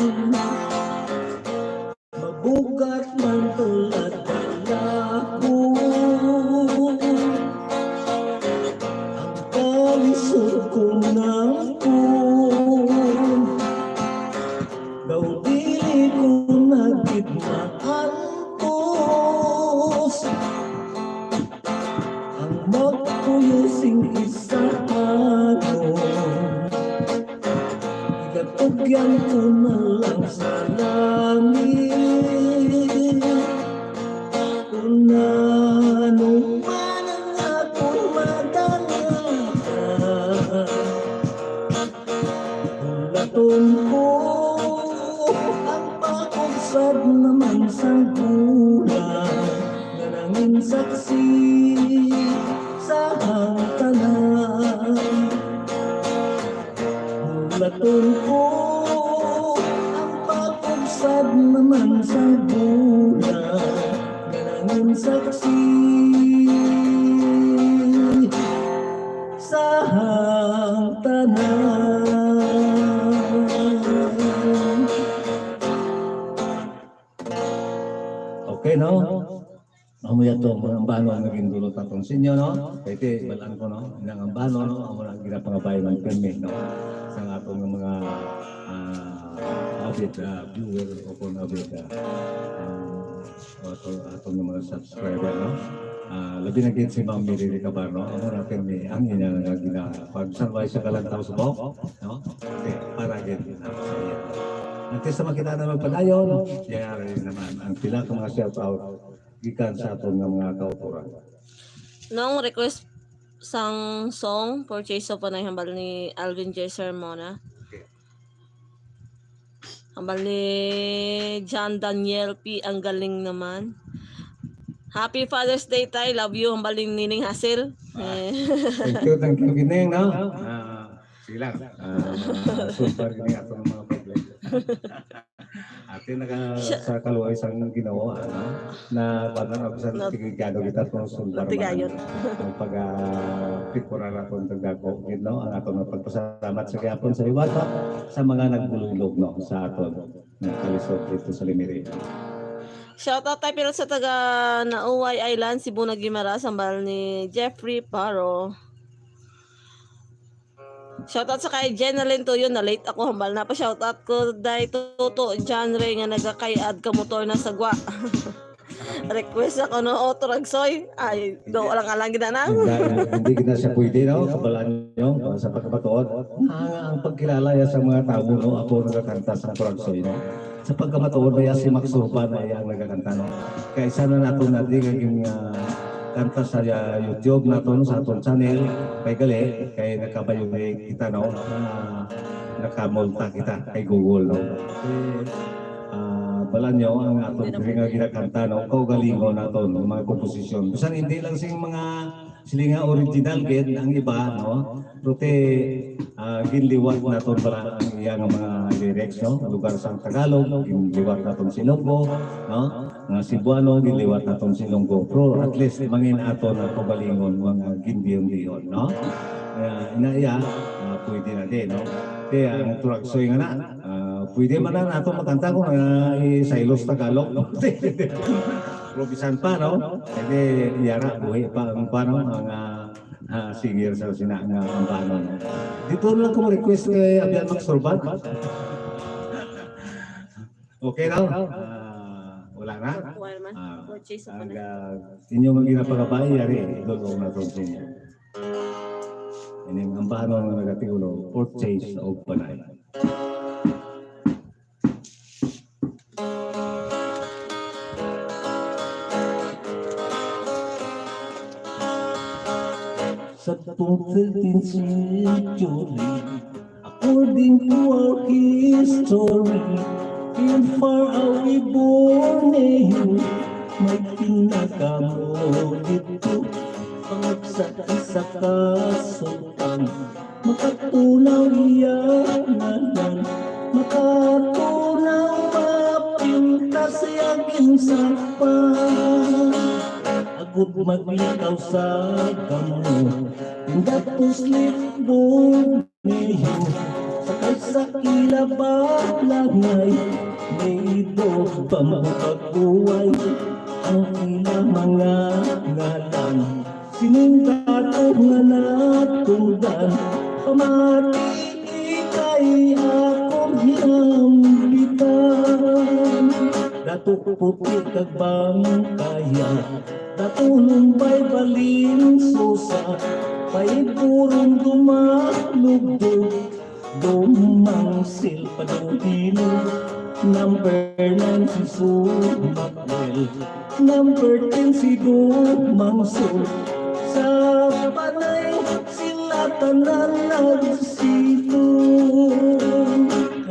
Mabugat man tulad balakon ang kalisod kong nangkon. Daw dili ko na gid maantos ang magpuyo sing isa ka Igatugyan ko na lang sa langit. Kung ano man ang akong madala, hulaton ko ang pakubsad naman sang bulan nga nangin saksi sa hangtanan. Hulaton ko ang pakubsad naman sang bulan nga nangin saksi sa hangtanan. Okay, no? Amo yato, mga ambanon nga gindulot aton sa inyo, no? Kay ti, balaan ko, no? Inang ambanon, no? Amo na ang ginapangabay ng pirmi, no? Sa aton nga mga, ah, avid, ah, viewer o kung avid, ah, ah, ato, aton nga mga subscriber, no? Ah, labi na gid si Ma'am Mary Recabar, no? Amo na pirmi ang inya nga gina-, pag sanway sa kalantaw sa buhok, no? Kay para gid na sa iya. Antes na makita na magpadayon, yari naman ang pila ka mga shout out gikan sa aton nga mga kautoran. Nong request sang song, Purchase of Panay, hambal ni Alvin J Sermona. Okay. Hambal ni John Daniel P, ang galing naman. Happy Father's Day, Tay. Love you. Hambal ni Nining Hasil. Ah, eh, thank you, thank you, Gineng, no? Ah, sige lang. Ah, super gini atong mga problema. Ate, naka-, sa kaluoy sang Ginoo, ano, na, ano, na, bisan na, tigligado kita kung sundar man tigayon ang, ang pag, ah, pikurar akong tagdako, you know, ang aton nga pagpasalamat sa gihapon sa liwat, sa mga nagbululog, no, sa aton nga kalisod dito sa Lemery. Shout out tayo pila sa taga Nauway Island, Cebu, Guimaras, hambal ni Jeffrey Paro. Shoutout sa kay Jenalyn Tuyo, na late ako, hambal na pa shoutout ko, Day Tuto, John Ray, nga nagakay-ad ka motor na sa gwa. Request ako no, Otto Ragsoy. Ay, do lang alang gid na. Hindi, hindi gid na siya pwede, no? Kabalaan nyo, sa pagkabatuod. Ang, ang pagkilala niya sa mga tao, no? Ako nagakanta sa Otto Ragsoy, no? Sa pagkamatuod na iya, si Max Urban na iya ang nagakanta, no? Kay isa na nato na di nga yung, ah, kanta sa, ah, YouTube nato, no, sa atong channel. Kay gali, kay nakabayuhi kita, no, na nakamulta kita kay Google, no? Kay, ah, balaan nyo ang atong diri nga ginakanta, no? Kaugalingon nato, no? Mga komposisyon. Bisan hindi lang sing mga silinga original gid ang iba, no? Pero ti, ah, ginliwat naton pala ang iya nga mga lyrics, no? Lugar sang Tagalog, ginliwat naton sa Ilonggo, no? Nga Cebuano, ginliwat naton sa Ilonggo. Pero at least, mangin aton ang kaugalingon, mga gindiyon-diyon, no? Ah, ina iya, ah, pwede na din, no? Kaya ang Otto Ragsoy nga na, ah, pwede man na nato makanta kung, ah, isaylo sa Tagalog. Pero bisan pa, no? Kaya yara, buhi pa ang, pa, no? Ang, ah, ah, singer sa sina nga ambanon. Dito lang ko request kay Abian Max Urban. Okay daw? Ah, wala na? Wala man. Ah, purchase ang, ah, inyo nga ginapangabay, yari, idol ko na itong sa inyo. Ining ambanon nga nagatigulo, Purchase of Panay. Sa thirteenth century, according to our history, in far away Borneo, may pinakamo dito, pangagsa isa ka sultan. Makatunaw iya ngalan, makatunaw mapintas iya ginsakpan. Agud maglikaw sa gamo, pindapos libog niyo, sakay sa ila balangay, may idog pamukag buhay ang ila mga ngalan. Sining dato nga natungdan, pamati kay akong hinambitan. Dato Puti kag Bangkaya, Dato Lumbay Balin Sosa, Paiburon Dumalugdog, Dumang Silpado Dilo, number nine si Sumakwel, number ten si Dumang Sul. Sa Panay sila tanan nagsito.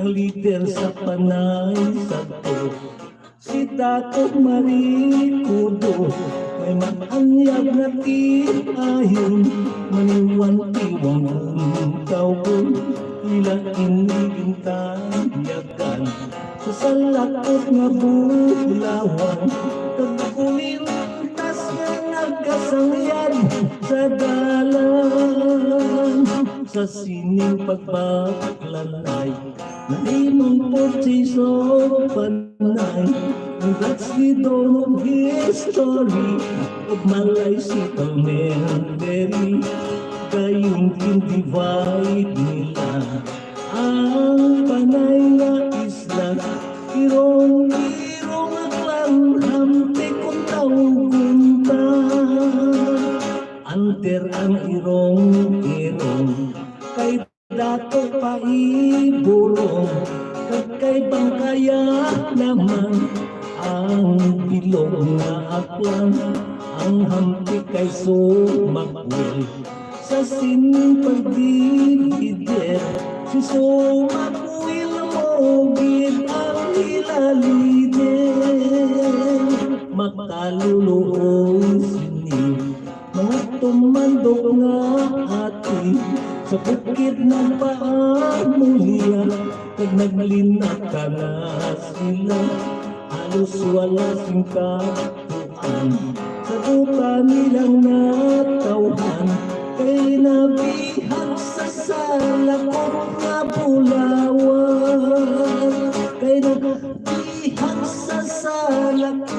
Ang leader sa Panay Sagto, si Dato Maricudo, may maanyag nga tiayon, maniwan-tiwang kung tawgon, ila ini gintanyagan. Sa salakot nga bulawan, kag kulintas nga nagasangyad sa dalan, sa sining pagbaklanay, nahimong purchase of Panay. And that's the dawn of history of Malaysi Palmeri. Gayon gin-divide nila ang Panay nga isla. Irong-irong ang clan, hamti kung tawgon ta. Anter ang irong-irong kay Dato Paiburon, kag kay Bangkaya naman ang bilog nga aklan, ang hamti kay Sumakwel. Sa sining pagdividir, si Sumakwel mo gid ang ila lider. Makaluluoy sini mga tumandok nga ati, sa bukid nagpaamulya, kag naglinata na sila. Halos wala sing katuan sa duta nilang natawhan, kay nabihag sa salakop nga bulawan, kay nabihag sa salakop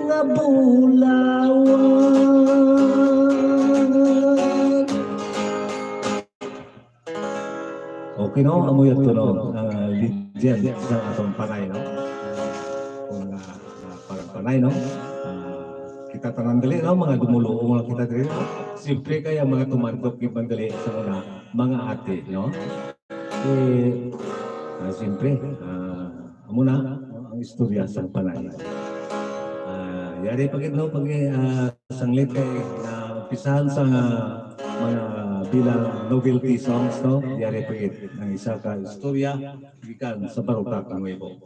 nga bulawan. Okay, no? Amo yun to, no? Ah, legend sa atong Panay, no? Kung, ah, ah, parang Panay, no? Ah, kita tanan dali, no? Mga dumuluong lang kita dali, no? Siyempre, kaya mga tumandok yung dali sa mga, mga ate, no? Eh, ah, siyempre, ah, amo na ang istorya sang Panay. Ah, yari pa gid, no, pag, ah, sanglit kay naumpisahan sa mga bilang novelty songs, no? Yari pa gid ang isa ka istorya gikan sa Barutak Nuevo.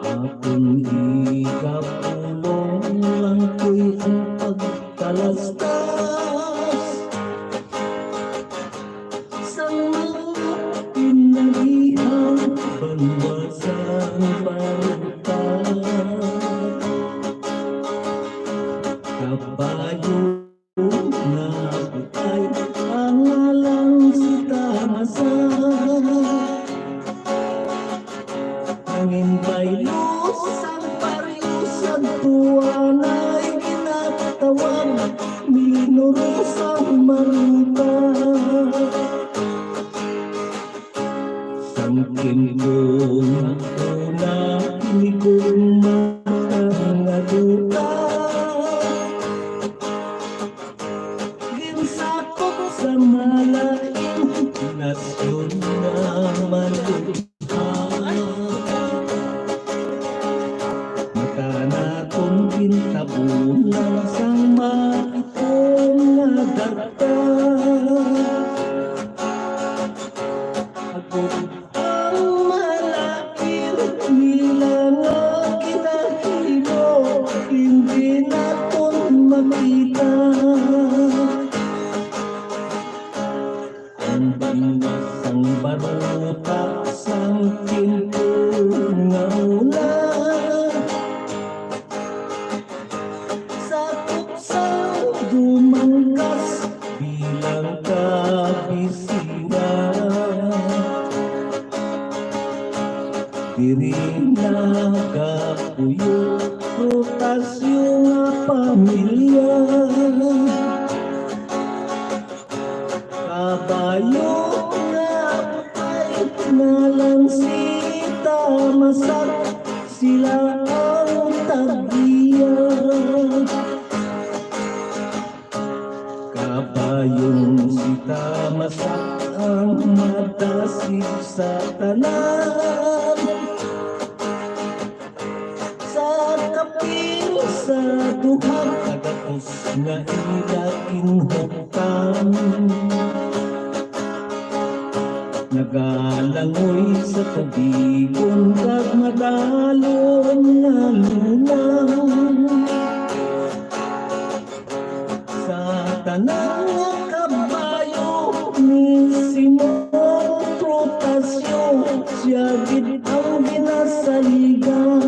Akon igapulong lang ko'y ang pagtalastas sang mga pinagihan banwa sang Barutak. Kabayo na butay, pangalang si Tamasa. Nangin baylo sang baryo sa tuanay ginatawag Minuro sang Maruta. Sang tiempo nga una, kini kong mata nga duta ginsakop sa malain nasyon nga malugha. Mata naton gintabunan sang maitom nga dagta. Ako ang malain nila nga ginahimo, hindi naton makita. Ang banwa sang Barutak sang tiempo nga una, sakop sa Dumangkas bilang kabisihan. Diri nagapuyo rotasyon nga pamilya. Kabayo nga patay na lang si Tamasak, sila ang tag-iya. Kabayong si Tamasak ang madasig sa tanan. Sa kapin sa duha ka gatos nga ila kinhuptan, nagalangoy sa tubigon kag madalom nga luna. Sa tanan nga kabayo ni Simon Protasio, sia gid ang ginasaligan.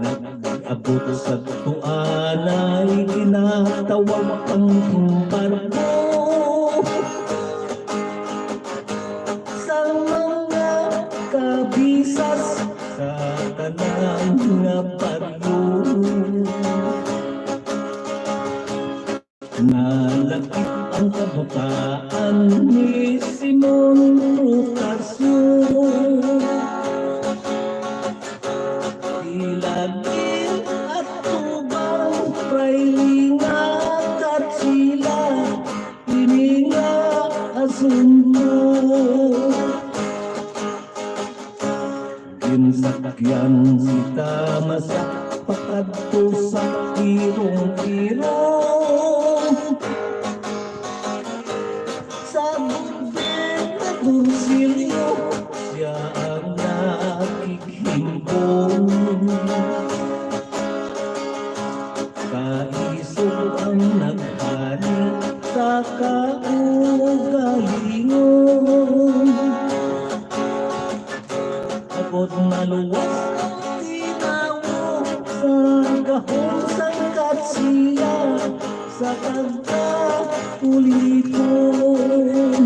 Nag-abot sa tuanay ginatawag ang barko. Sa mga kabisas sa tanan nga baryo. Nalakip ang kabutaan ni Simon Protasio. Ilagin at tubang, Fray Linga, Katsila, ini nga asunto. Ginsakyan si Tamasak pakadto sa irong-irong. Sa Gobernador Sirio, sia ang nakighimpon. Kaisog ang naghari sa kaugalingon. Agod maluwas ang tinawo sa gahom sang Katsila sa pagkapuliton.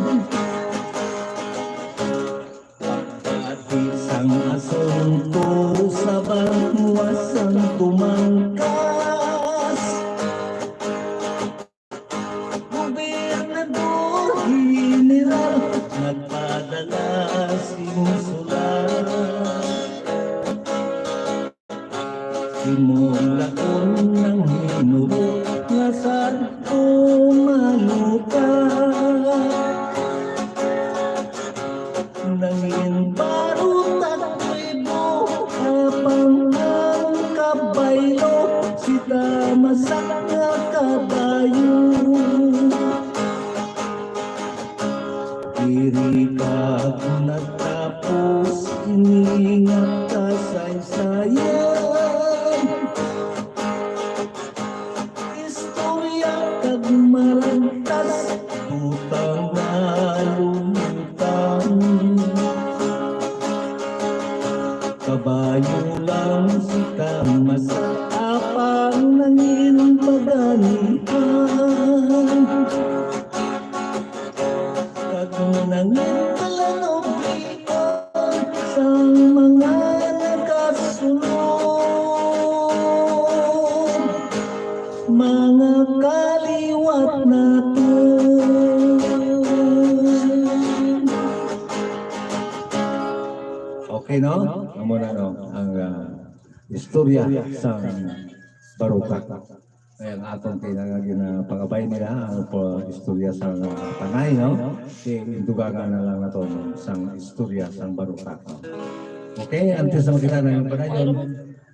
Pagpati sang asunto sa banwa sang tumangkas. Gobernador General nagpadala sing sulat. Simulaon ang hinubo nga sadto malukat. Nangin barutag tribo, apang ang kabaylo, si Tamasak nga kabayo. Diri kag natapos ini nga kasaysayan. Istorya kag maragtas, butang nga lumutang. Kabayo lang si Tamasak, apang nangin paganihan. Kag nangin palanublian sang mga nagasunod, mga kaliwat naton. Okay, no? Amo na, no? Ang, ah, istorya sang Barutak. Ay, ang aton kay nga ginapangabay nila ang pa-, istorya sang, ah, Tanay, no? Kay indugangan na lang naton sang istorya sang Barutak, no? Okay, antes na makita na yung panayon,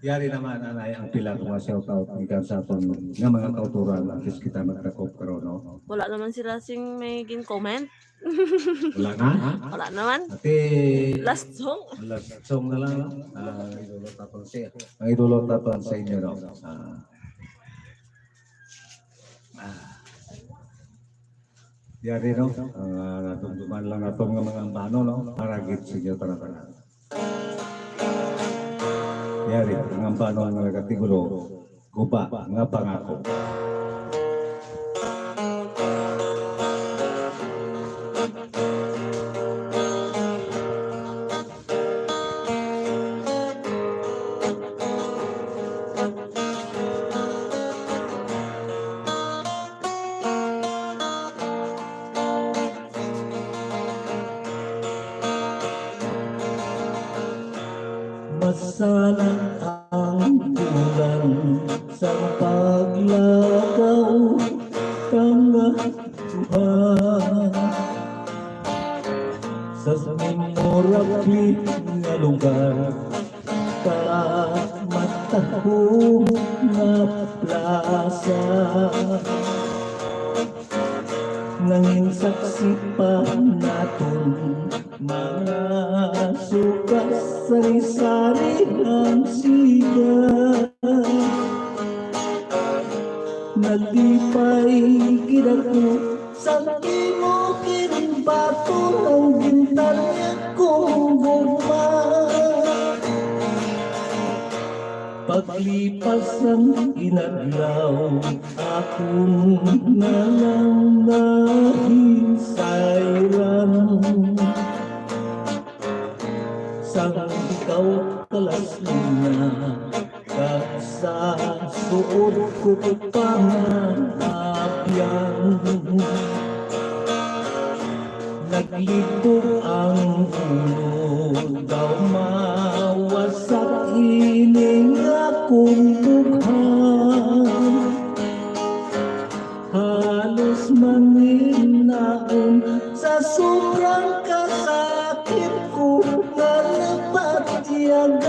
yari naman, anay, ang pila ka mga shout out gikan sa aton nga mga kauturan, antes kita magtakop karon, no? Wala naman sila sing may gin-comment. Wala na? Wala naman. Ate, last song. Last song na lang, no? Ah, idulot naton sa, ang idulot naton sa inyo, no? Ah. Ah. Yari, no? Ang, ah, nadumduman lang naton nga mga ambano, no? Para gid sa inyo tanan-tanan. Yari, ang ambano nga nagatigulo, Guba nga Pangako. Sana ang bulan sa paglagaw kang atuhan sa memorable nga lugar, ka matahom nga plaza. Nangin saksi pa naton mga suka, sari-sari ang siga. Nalipay gid ako sa imo ginbaton ang gintan nga kong gugma. Paglipas ang inadlaw, akon na lang nahisayran. Sang ikaw kalas na, kag sa suod ko pangabyan. Naglibog ang ulo, daw mawasak ini nga akong bughan. Halos manginaon sa sobrang kasakit ko nga napatyagan.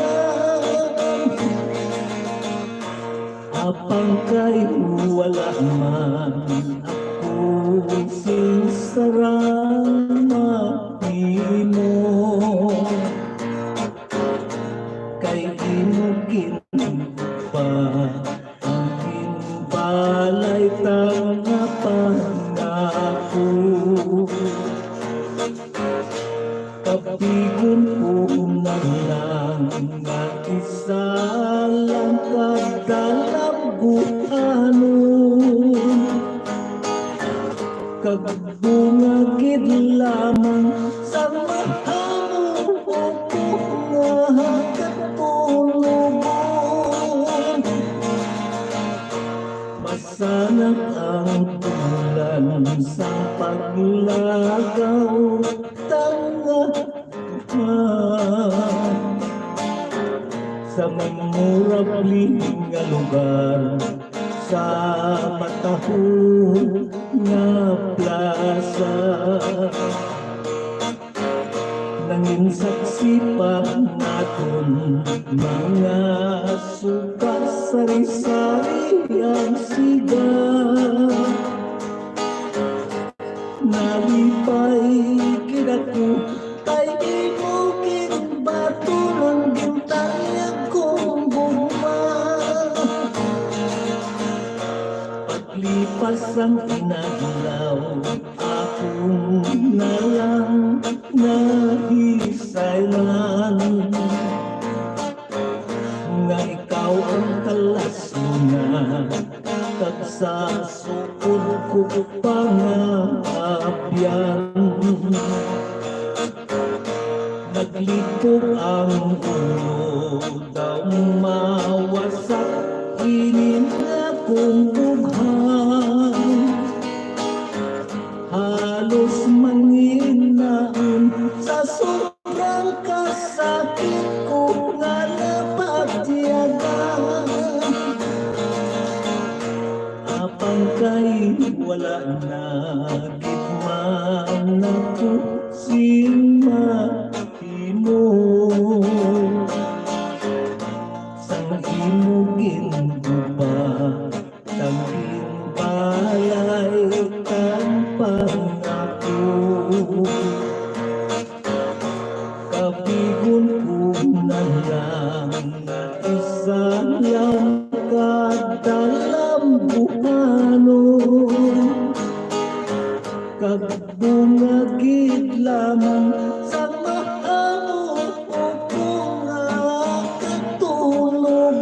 Apang kay wala man ako sing sarang mahimo, kay imo ginpa ang ginbalay ta nga pangako. Kapigon ko na lang nga isa lang ka dalagkuhanon, kag bunga gid lamang sa maamo ko nga katunugon. Masanag ang bulan sa paglagaw tanga sa memorable nga lugar, sa matahom nga plaza. Nangin saksi pa naton mga suka, sari-sari ang siga. Nalipay gid ako kay imo ginbaton ang gintan nga kong gugma. Paglipas ang inadlaw, ako na lang nahisayran nga ikaw ang kalas na, kag sa suod ko pangabyan. Naglibog ang ulo, daw mawasak ini nga akong bughan. Halos manginaon sa sobrang kasakit ko nga napatyagan. Apang kay wala na gid man ako sing mahimo, sang imo gingupa, sang ginbalay kang pangako. Kapigon ko na lang nga isa lang ka dalagkuhanon, kag bunga gid lamang sa maamo ko nga katunugon.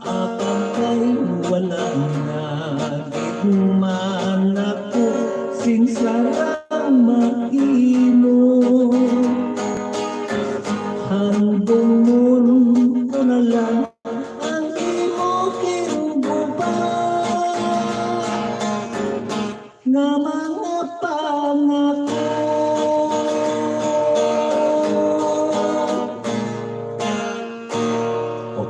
Apang kay wala na gid man ako sing sarang mahimo,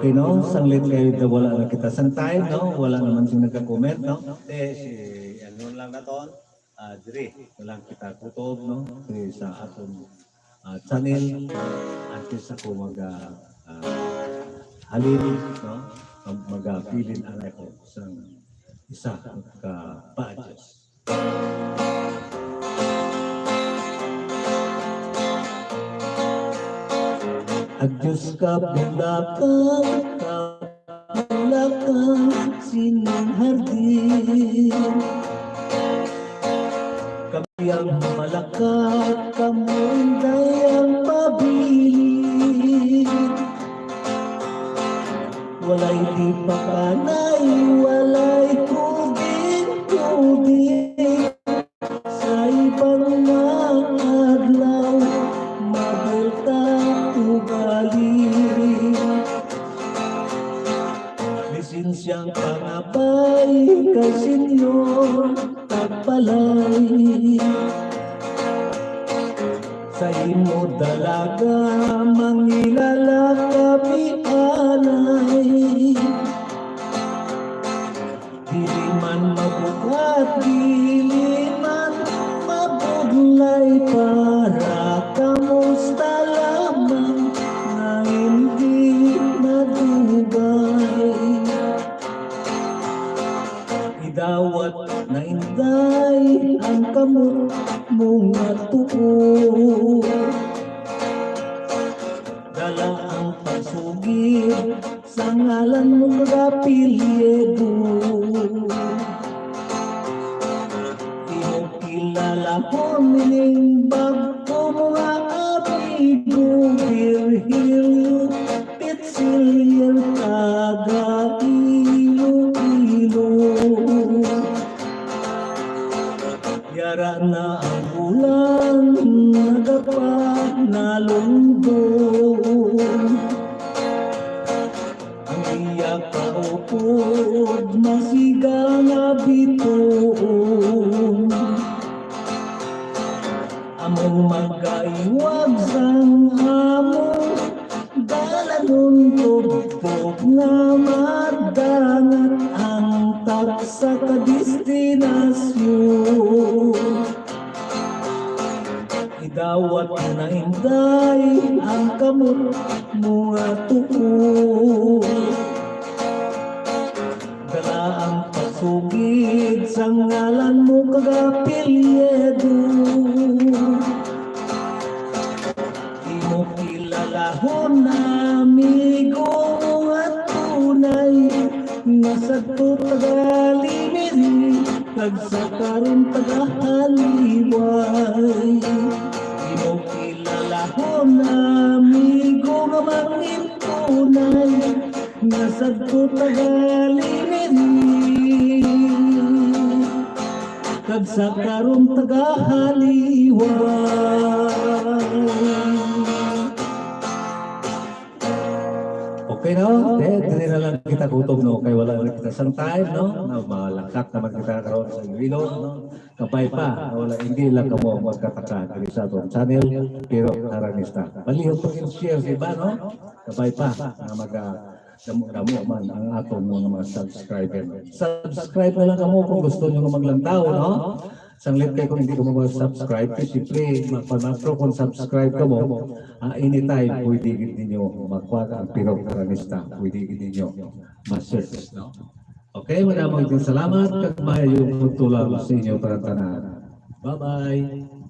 Okay, no? Sanglit kay wala na kita sang time, no? Wala naman sing nagka-comment, no? Eh, si, ano lang naton, ah, diri, walang kita kutob, no? Diri sa aton, ah, channel, antes ako mag, ah, ah, halin, no? Mag, magabilin anay ko sang isa ka paadjos. Adios ka bulakan, ka bulakan sining hardin. Kami ang malakat, kamo inday ang pabilin. Walay di pa kanay, walay kuding-kuding. Sa ibang mga adlaw, mabelta ugali. Lisensyang pangabay kay Senyor Tagbalay. Sa imo dalaga, mangilala kami anay. Dili man mabugat, dili man mabudlay, para kamusta lamang nga hindi madugay. Idawat na inday ang kamot mo nga tuo. Dala ang pagsugid sa ngalan mo kag apelyido. Imo kilalahon ining bag-o mo nga amigo, Virgilio Pitzilier, taga Iloilo. Yara na ang bulan, nagapanalungdong. Ang iya kaupod, masiga nga bituon. Among magaiwag sang among dalanon, tubtob nga madangat ang taksa ka destinasyon. Idawat na inday ang kamot mo nga tuo. Dala ang pagsugid sa ngalan mo kag apelyido. Imo kilalahon, amigo mo nga tunay, nga sadto taga Limiri, kag sa karon taga Haliway. Imo kilalahon, amigo nga mangintunay, nga sadto taga Limiri, kag sa karon taga Haliway. Okay, no? Eh, diri na lang kita kutob, no? Kay wala na kita sang time, no? Na malangkat naman kita karon sa Iloilo, no? Kabay pa, no? Wala, hindi lang kamo magkataka diri sa atong channel, Pirok Aranista. Palihog pag-share sa iba, no? Kabay pa, na maga-, damo-damo man ang atong mga, mga subscriber. Subscribe na lang kamo kung gusto nyo nga maglantaw, no? Sanglit kay kung hindi kamo mag-subscribe, kay siyempre, ma-, ma-, pero kung subscribe kamo, ah, anytime pwede gid ninyo makuha ang Pirok Aranista, pwede gid ninyo ma-search, no? Okay, madamo gid salamat, kag maayong pagtulog sa inyo tanan-tanan. Bye-bye.